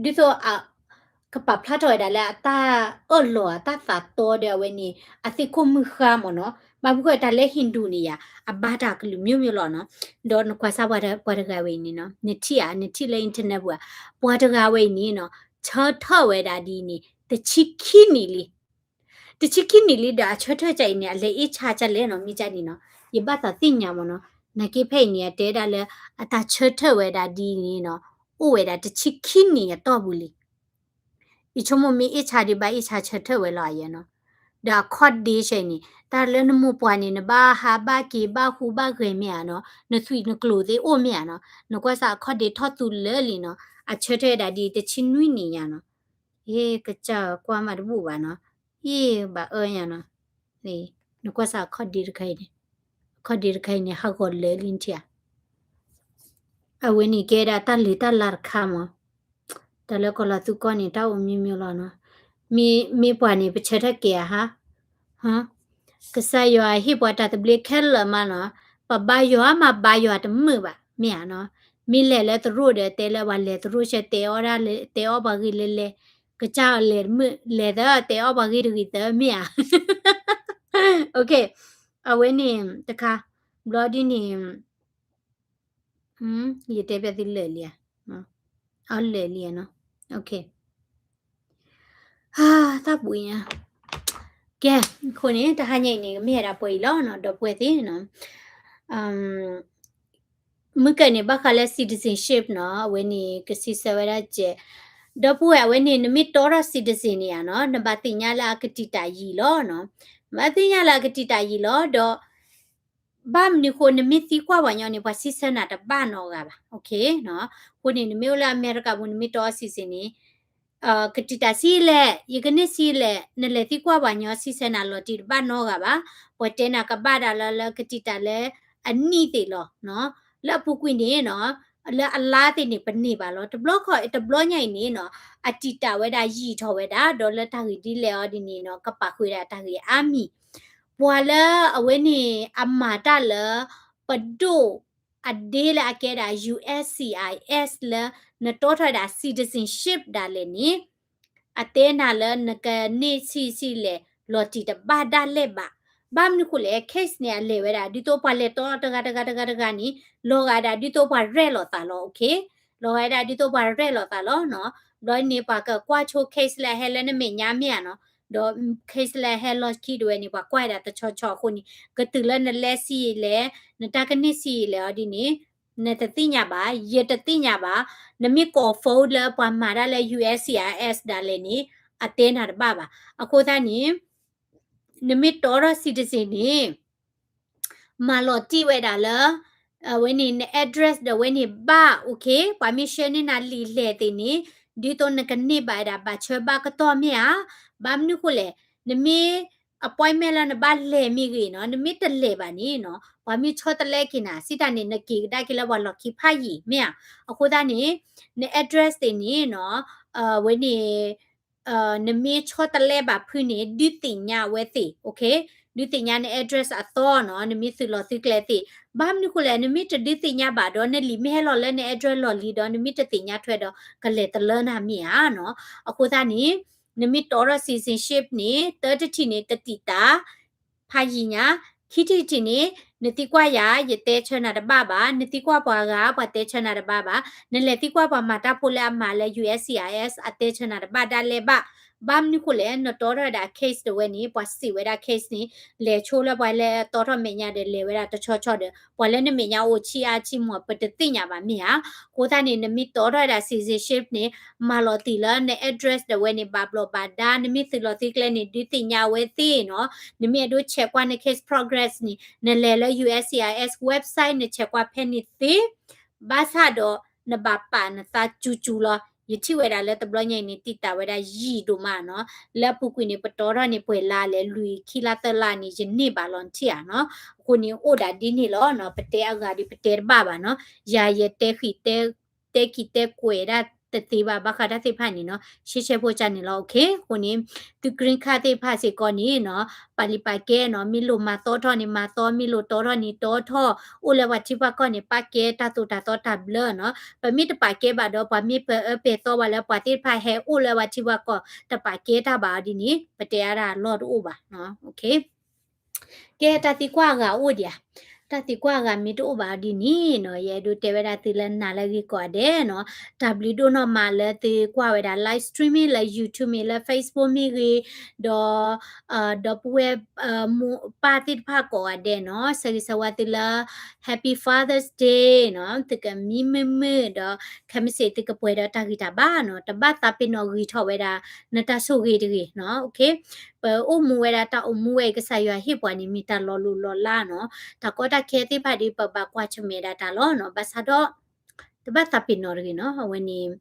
ဒ်သိး ကပာ်ဖျါထီၣ်ဝဲဒၣ်လၢအတၢ်အၢၣ်လီၤအတၢ်သးတီဒီးအဝဲန့ၣ် အသ့ၣ်ခိၣ်မုၢ်ဃါမ့ၢ်နီၤ, ဘၣ်မနုၤဃိတၢ်လၢ Hindu န့ၣ်ယါ အဘါတၢ်ကလုာ် မျိုးမျိုး လီၤနီၤ, ဒီးနကွၢ်စၢ်ပှၤတဂၤဝဲအံၤန့ၣ်နီၤ, နထံၣ်ဧါ, နထံၣ်လၢ internet ပူၤဧါ, ပှၤတဂၤဝဲအံၤန့ၣ်နီၤ, ဆၢထၢၣ်ဝဲဒၣ်ဒ်အံၤန့ၣ် တဆံခံနံၣ်လံ တဆံခံနံၣ်လံဒီးအဆၢထၢၣ်ကၢ်အံၤန့ၣ် အလဲၤအ့ၣ်ဆါကၢ်လဲၣ်နီၤ, မ့ၢ်ကၢ်န့ၣ်နီၤ, ယဘၣ်သးသ့ၣ်ညါမ့ၢ်နီၤ, နာ်က့ဖဲအံၤန့ၣ် အတဲဒၣ်လၢ အတၢ်ဆၢထၢၣ်ဝဲဒၣ်ဒ်အံၤန့ၣ်နီၤ, အိၣ်ဝဲဒၣ်တဆံခံနံၣ်အတီၢ်ပူၤလံ. ယဆိကမိၣ်မ့ၢ်အ့ၣ်ဆါဒံးဘၣ်အ့ၣ်ဆါဆၢထၢၣ်ဝဲလီၤယဲနီၤ, ဒီးအခီၣ်ဒ့ဆဲအံၤန့ၣ် တၢ်လၢနမိၢ်ပှၢ်န့ၣ် နဘၣ်ဟးဘၣ်က့ၤဘၣ်ဟူးဘၣ်ဂဲၤမ့ၢ်ဧါနီၤ, နသွံၣ်နကျိၤသ့ၣ်အိၣ်မ့ၢ်ဧါနီၤ, နကွၢ်စၢ်အခီၣ်ဒ့ထီၣ်သူလၢာ်လံနီၤ, အဆၢထၢၣ်ဝဲဒၣ်ဒ်အံၤတဆံနွံနံၣ်ညါနီၤ, အ့ ကစၢ်ကွၢ်မးတဘူၣ်ဘၣ်နီၤ, အ့ ဘၣ်အၢညါနီၤ, နကွၢ်စၢ်အခီၣ်ဒ့တခါအံၤန့ၣ်, အခီၣ်ဒ့တခါအံၤန့ၣ် ဟးဂီၤလၢာ်လံထံၣ်ဧါ အဝဲန့ၣ်ကဲဒၣ်တၢ်လံၤတၢ်လါတခါမး, တၢ်လၢကီၤလီၤသူကီၢ်န့ၣ် တၢ်အိၣ် မျိုးမျိုး လီၤနီၤ, မ့ၢ်ပှၤန့ၣ် ပဆၢထၢၣ်ကဲဧါဟါ, ကစၢ်ယွၤဟ့ၣ်ပှၤတၢ်သဘျ့ခဲလၢာ်မးနီၤ, ပဘါယွၤမးဘါယွၤတမုာ်ဘၣ် မ့ၢ်ဧါနီၤ, မ့ၢ်လဲၤလၢသရိာ်ဒီးတဲလၢပှၤလဲၤသရိာ်ဆဲ တဲအီၣ်ဒၣ် တဲအီၣ်ပှၤဂ့ၢ်လဲၤလဲၤ, ကစၢ်အီၤလဲၤတမုာ် လဲၤသၢ တဲအီၣ်ပှၤဂ့ၢ်တဂ့ၤသၢ မ့ၢ်ဧါ အဝဲန့ၣ်တခါ, ဘျီဒ်န့ၣ် ယတဲပျဲသုလၢာ်လံဧါ, အလၢာ်လံဧါနီၤ, သးပူၤညါ, ကဲ, အဃိန့ၣ် တဟါညါအံၤန့ၣ် ကမ့ၢ်ဝဲဒၣ်ပှဲၤအံၤလီၤနီၤ, ဒီပုၢ်ဝဲၢ်သ့ၣ်နီၤ, မုၢ်ကၢၢ်န့ၣ် ဘၣ်ဃးလၢ citizenship နီၤ, အဝဲန့ၣ် ကစံးဆၢဝဲဒၣ်ကဲ, ဒီပုၢ်ဝဲၢ် အဝဲန့ၣ် နမ့ၢ်တီထီၣ် citizen န့ၣ်ဧါနီၤ, နဘၣ်သ့ၣ်ညါလၢအကတံာ်တာ်ယံာ်လီၤနီၤ, နဘၣ်သ့ၣ်ညါလၢအကတံာ်တာ်ယံာ်လီၤ, ဒီး ဘၣ်မနုၤဃိ နမ့ၢ်သံကွၢ်ပှၤညီန့ၣ် ပှၤစံးဆၢနၤတဘၣ်နီတဂၤဘၣ်, အဃိန့ၣ် နမ့ၢ်အိၣ်လၢအမဲရကၤပူၤ နမ့ၢ်တီအီၤ citizen န့ၣ် ကတံာ်တာ်ဆံးလဲၣ်, ယကန့ၢ်ဆံးလဲၣ်, နလဲၤသံကွၢ်ပှၤညီ စံးဆၢနၤလီၤတံၢ်တဘၣ်နီတဂၤဘၣ်, ပှၤတဲနၤကဘၣ်ဒၣ်လၢ လၢကတံာ်တာ်လၢအနံၣ်သ့ၣ်လီၤ, လၢအပူၤကွံာ်န့ၣ်နီၤ, လၢအလါသ့ၣ်န့ၣ် ပန့ၢ်ဘၣ်လီၤ, တဘျီခီ တဘျီညါအံၤန့ၣ်နီၤ, အတံာ်တာ်ဝဲဒၣ်ယံာ်ထီၣ်ဝဲဒၣ်, ဒီးလၢတၢ်ဂ့ၢ်ဒ်လဲၣ်အီၤဒ်န့ၣ်နီၤ, ကပာ်ဃုာ်ဒၣ်တၢ်ဂ့ၢ်အါမံၤ ပှၤလၢအဝဲန့ၣ် အမၤတၢ်လၢ ပဒိၣ်အဒ့လၢအကဲဒၣ် ယူၣ်အ့ၣ်စံၣ်အၣ်အ့ၣ်အ့ၣ် လၢနတီထီၣ်ဝဲဒၣ် citizenship ဒၣ်လဲာ်န့ၣ်, အတဲနၤလၢနကန့ၢ်ဆံးဆံးလဲၣ် လီၤတံၢ်တဘၣ်ဒၣ်လဲာ်ဘၣ်. ဘၣ်မနုၤဃိလဲၣ် case န့ၣ် အလဲၤဝဲဒၣ် ဒ်သိးပှၤလဲၤတီတဂၤတဂၤတဂၤတဂၤန့ၣ် လီၤဂာ်ဒၣ်ဒ်သိးပှၤရဲၣ်လိာ်သးလီၤ, okay, လီၤဂာ်ဒၣ်ဒ်သိးပှၤရဲၣ်လိာ်သးလီၤနီၤ. ဘျီန့ၣ် ပှၤကကွၢ်ဆိ case လၢအဟဲလၢနမဲာ်ညါမ့ၢ်ဧါနီၤ, ဒီး case လၢအဟဲလီၢ်ခံဒၣ်ဝဲန့ၣ် ပှၤကွၢ်ဒၣ်တဆီဆီအဃိန့ၣ် ကတုၤလၢနလဲၤဆံးလဲၣ် နတၢ်ကန့ၢ်ဆံးလဲၣ်အီၤဒ်န့ၣ် နတသ့ၣ်ညါဘၣ်, ယတသ့ၣ်ညါဘၣ်. နမ့ၢ်ကိး phone လၢပှၤမၤတၢ်လၢ ယူၣ်အ့ၣ်စံၣ်အၣ်အၣ် ဒၣ်လဲာ်န့ၣ် အတဲနၤတဘၣ်ဘၣ်. အဃိသတးန့ၣ် နမ့ၢ်တီထီၣ် citizen န့ၣ် မၤလီၤတံၢ်ဝဲဒၣ်လၢ အဝဲန့ၣ် န address ဒီးဝဲန့ၣ်ဘၣ်, okay, ပှၤမ့ၢ်ဆှၢန့ၢ်နၤလံာ်လဲၢ်သ့ၣ်န့ၣ် ဒ်သိးနကန့ၢ်ဘၣ်ဝဲဒၣ် ဘၣ်ဆၢဘၣ်ကတီၢ်မ့ၢ်ဧါ. ဘၣ်မနုၤဃိလဲၣ်, နမ့ၢ် appointment လၢနဘၣ်လဲၤမ့ၢ်ဂ့ၤနီၤ, နမ့ၢ်တလဲၤဘၣ်န့ၣ်နီၤ ပှၤမ့ၢ်ဆီတလဲက့ၤနၤ စံးတၢ်န့ၣ် နက့ၤကဒါက့ၤလၢပှၤလီၢ်ခံဖးယံာ်မ့ၢ်ဧါ. အဃိသတးန့ၣ် န address သ့ၣ်န့ၣ်နီၤ အဝဲန့ၣ် နမ့ၢ်ဆီတလဲဘၣ်ဖုန့ၣ် ဒုးသ့ၣ်ညါအဝဲသ့ၣ်, okay, ဒုးသ့ၣ်ညါန address အသီနီၤ, နမ့ၢ်သုးလီၢ်သုးကျဲသ့ၣ်. ဘၣ်မနုၤဃိလဲၣ်, နမ့ၢ်တဒုးသ့ၣ်ညါဘၣ်ဒီး နလံာ်မ့ၢ်ဟဲလီၤလၢန address လီၢ်လံၤဒီး နမ့ၢ်တသ့ၣ်ညါထွဲဒီး ကလဲၤတလၢနၤမ့ၢ်ဧါနီၤ. အဃိသတးန့ၣ် နမ့ၢ်တီထီၣ် citizenship န့ၣ် သၢတထံၣ်န့ၣ် ကတံာ်တာ် ဖးယံာ်ညါ, ခံထံၣ်တထံၣ်န့ၣ် နသံကွၢ်ယၤ ယတဲဆၢနၤတဘၣ်ဘၣ်, နသံကွၢ်ပှၤဂၤ ပှၤတဲဆၢနၤတဘၣ်ဘၣ်, နလဲၤသံကွၢ်ပှၤမၤတၢ်ဖိလၢအမၤလၢ ယူၣ်အ့ၣ်စံၣ်အၣ်အၣ် အတဲဆၢနၤတဘၣ်ဒၣ်လဲာ်ဘၣ်. ဘၣ်မနုၤဃိလဲၣ်, နတီထီၣ်ဝဲဒၣ် case တဝဲန့ၣ် ပှၤစံးဝဲဒၣ် case န့ၣ် လဲၤဆိလၢပှၤလဲၤတီထီၣ်မဲာ်ညါဒီး လဲၤဝဲဒၣ်တဆီဆီဒီး ပှၤလၢနမဲာ်ညါအိၣ်ဆံးအါဆံးမး ပတသ့ၣ်ညါဘၣ်မ့ၢ်ဧါ. အဃိသတးန့ၣ် နမ့ၢ်တီထီၣ်ဝဲဒၣ် citizenship န့ၣ် မၤလီၤတံၢ်လၢန address တဝဲန့ၣ် ဘၣ်ဘျီးဘၣ်ဒါ, နမ့ၢ်သုးလီၢ်သုးကျဲန့ၣ် ဒုးသ့ၣ်ညါအဝဲသ့ၣ်နီၤ, နမ့ၢ်အဲၣ်ဒိး check ကွၢ်န case progress န့ၣ် နလဲၤလၢ ယူၣ်အ့ၣ်စံၣ်အၣ်အၣ် website န check ကွၢ်ဖဲန့ၣ်သ့, ဘၣ်ဆၣ်ဒီး နဘၣ်ပာ်နသးစူၤစူၤလီၤ. ယထံၣ်ဝဲဒၣ်လၢတဘျီညါအံၤန့ၣ် တံာ်တာ်ဝဲဒၣ်ယံာ်ဒိၣ်မးနီၤ, လၢအပူၤကွံာ်န့ၣ် ပတီထီၣ်န့ၣ် ပှဲၤလါလဲၣ် လွံၢ်ခံလါသၢလါန့ၣ် ယန့ၢ်ဘၣ်လီၤ နထံၣ်ဧါနီၤ. အဃိန့ၣ် အိၣ်ဒၣ်ဒ်န့ၣ်လီၤနီၤ, ပတဲအဂၤဒီး ပတဲတဘၣ်ဘၣ်နီၤ, ယၤယတဲဃံးတဲ တဲကံၢ်တဲကွဲးဒၣ် တသ့ဘၣ် ဘၣ်ဃးတၢ်သ့ၣ်တဖၣ်န့ၣ်နီၤ ရှဲရှဲဖိကန့ၣ်လီၤ okay အဃိန့ၣ် သု green card သ့ၣ်တဖၣ်စ့ၢ်ကီးန့ၣ်နီၤ ပာ်လံာ်ပာ်ကဲနီၤ မ့ၢ်လိၣ်မၤသီထီၣ်န့ၣ်မၤသီ မ့ၢ်လိၣ်တီထီၣ်န့ၣ်တီထီၣ် အိၣ်လၢပှၤထံပှၤကီၢ်န့ၣ် ပာ်ကဲတၢ်သိၣ်တၢ်သီတၢ်ဘျၢနီၤ ပမ့ၢ်တပာ်ကဲဘၣ်ဒီး ပှၤမ့ၢ်ပၢအၢပဲာ်သီဝဲလၢပှၤသ့ၣ်တဖၣ်ဟဲအိၣ်လၢပှၤထံပှၤကီၢ် တပာ်ကဲတၢ်ဘၣ်အီၤဒ်န့ၣ် ပတဲအါဒၣ်လီၢ်တအိၣ်ဘၣ်နီၤ okay ကဲ တၢ်သံကွၢ်အဂၤအိၣ်ဒံးဧါ တၢ်သံကွၢ်အဂၤမ့ၢ်တအိၣ်ဘၣ်ဒ်န့ၣ်နီၤ ယအဲၣ်ဒိးတဲဝဲဒၣ်သုလၢနၤလၢအဂ့ၤကိးဂၤဒဲးနီၤ တၢ်ဘျုးဒိၣ်နီၢ်မးလၢသုကွၢ်ဝဲဒၣ် live stream မ့ၢ်လၢ YouTube မ့ၢ်လၢ Facebook မ့ၢ်ဂ့ၤ ဒီး ဒီပုၢ်ဝဲၢ် မိၢ်ပၢ်သ့ၣ်တဖၣ်ကိးဂၤဒဲးနီၤ ဆၢဂ့ၤဆၢဝါသုလၢ Happy Father's Day နီၤ သုကမံမုာ်မုာ်ဒီး ခဲမုၢ်ဆ့ၣ်သုကပှဲၤဒီးတၢ်ဂံၢ်တၢ်ဘါနီၤ တဘၣ်သးပ့ၤနီၣ်ဂံၢ်ထီၣ်ဝဲဒၣ် နတၢ်ဆိၣ်ဂ့ၤတဂ့ၤနီၤ okay ပအိၣ်မူဝဲဒၣ်တၢ်အိၣ်မူဝဲအံၤ ကစၢ်ယွၤဟ့ၣ်ပှၤန့ၣ် မ့ၢ်တၢ်လီၤလိၢ်လီၤလးနီၤ တၢ်ကီတၢ်ခဲသ့ၣ်တဖၣ်ဒီး ပဘၣ်ကွၢ်ဆၢၣ်မဲာ်ဒၣ်တၢ်လီၤနီၤ ဘၣ်ဆၣ်ဒီး တဘၣ်သးပ့ၤနီၣ်တဂ့ၤနီၤ အဝဲန့ၣ်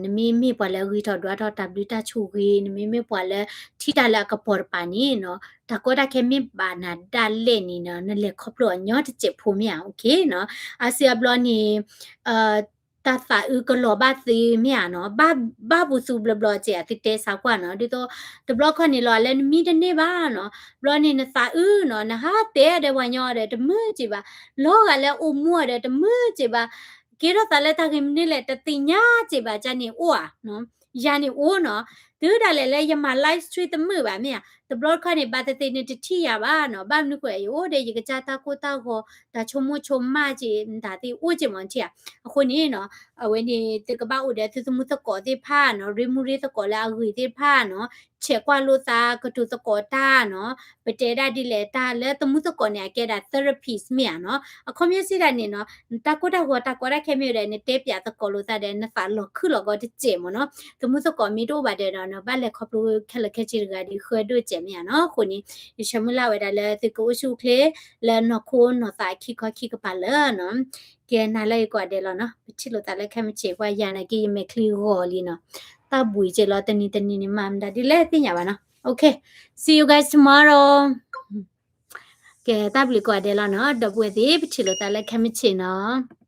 နမ့မ့ၢ်ပှၤလၢအဂံၢ်ထီၣ်ဒွးထီၣ်တၢ်ဘျုးတၢ်ဆိၣ်ဂ့ၤ နမ့မ့ၢ်ပှၤလၢထံၣ်တၢ်လၢအကပီၤတပၤန့ၣ်နီၤ တၢ်ကီတၢ်ခဲမ့ၢ်ဘၣ်နၤဒၣ်လဲာ်န့ၣ်နီၤ နလဲၤခီဖျိအီၤညီတစဲးဖိမ့ၢ်ဧါ okay နီၤ အါစုအါဘျီန့ၣ် တၢ်သးအုးကလီၤဘၣ်သုမ့ၢ်ဧါနီၤ ဘၣ်ဘူးသုဘျီဘျီကဲး သုတဲဆါကွၢ်နီၤ ဒ်သိး တဘျီခီန့ၣ်လီၤ လၢနမံတန့ၢ်ဘၣ်နီၤ ဘျီန့ၣ်နသးအုးနီၤ နဟးတဲဒီးပှၤညီဒီးတမုာ်က့ၤဘၣ် လီၤဂာ်လၢအိၣ်မူအီၤဒီးတမုာ်က့ၤဘၣ် ကဲထီၣ်သးလၢတၢ်ဂ့ၢ်မနုၤလဲၣ် တသ့ၣ်ညါက့ၤဘၣ် ကန့ၣ်အိၣ်ဧါ ယၤန့ၣ်အိၣ်နီၤ တုၤဒၣ်လဲာ်လၢယမၤ live stream တမုာ်ဘၣ်မ့ၢ်ဧါ တဘျီတခီန့ၣ် ဘၣ်သ့ၣ်သ့ၣ်န့ၣ်တထံၣ်ယၤဘၣ်နီၤ ဘၣ်မနုၤဃိလဲၣ် ယအိၣ်ဒီး ယကစၢ်တၢ်ကိၢ်တၢ်ဂီၤ တၢ်ဆိကမိၣ်ဆိကမးက့ၤ တၢ်သ့ၣ်အိၣ်က့ၤမ့ၢ်ထံၣ်ဧါ အဃိန့ၣ်နီၤ အဝဲန့ၣ် သုကဘၣ်အိၣ်ဒီးသုသမူသကိးသ့ၣ်တဖၣ်နီၤ ရ့မူရ့သကိးလၢအဂ့ၤသ့ၣ်တဖၣ်နီၤ ဆဲးကွၢ်လိာ်သး ကတိၤသကိးတၢ်နီၤ ပတဲဒၣ်ဒ်လဲၣ် တၢ်လၢသမူသကိးန့ၣ် အကဲဒၣ် therapist မ့ၢ်ဧါနီၤ အခီပညီစံးဒၣ်န့ၣ်နီၤ နတၢ်ကိၢ်တၢ်ဂီၤတၢ်ကီတၢ်ခဲမ့ၢ်ဝဲဒၣ် နတဲပၠးသကိးလိာ်သးဒီး နသးလီၤခုၣ်လီၤကီတစဲးမ့ၢ်နီၤ သမူသကိးမ့ၢ်တအိၣ်ဘၣ်ဒီးနီၤ ဘၣ်လဲၤခီဖျိခဲလၢာ်ခဲဆ့တဂၤဒီး ဃၢဒိၣ်စဲးမ့ၢ်ဧါနီၤ အဃိန့ၣ် ယဆၢမုၢ်လၢ်ဝဲဒၣ်လၢသုကအိၣ်ဆူၣ်အိၣ်ချ့ လၢနီၢ်ခိနီၢ်သးခံခီခံကပၤလၢာ်နီၤ ကဲနၤလၢအံၤကိးဂၤဒဲးလီၤနီၤ ပထံၣ်လိာ်သးလၢခဲမုၢ်ဆ့ၣ် ပှၤယၤနာ်က့ ယမဲာ်ချံဂီၤလံနီၤ တၢ်ဘှံးက့ၤလီၤ တနံၤတနံၤန့ၣ် မၤမတၤဒ်လဲၣ်သ့ၣ်ညါဘၣ်နီၤ okay see you guys tomorrow ကဲ တၢ်ဘျုးကိးဂၤဒဲးလီၤနီၤ ဒီပုၢ်ဝဲၢ်သ့ၣ် ပထံၣ်လိာ်သးလၢခဲမုၢ်ဆ့ၣ်နီၤ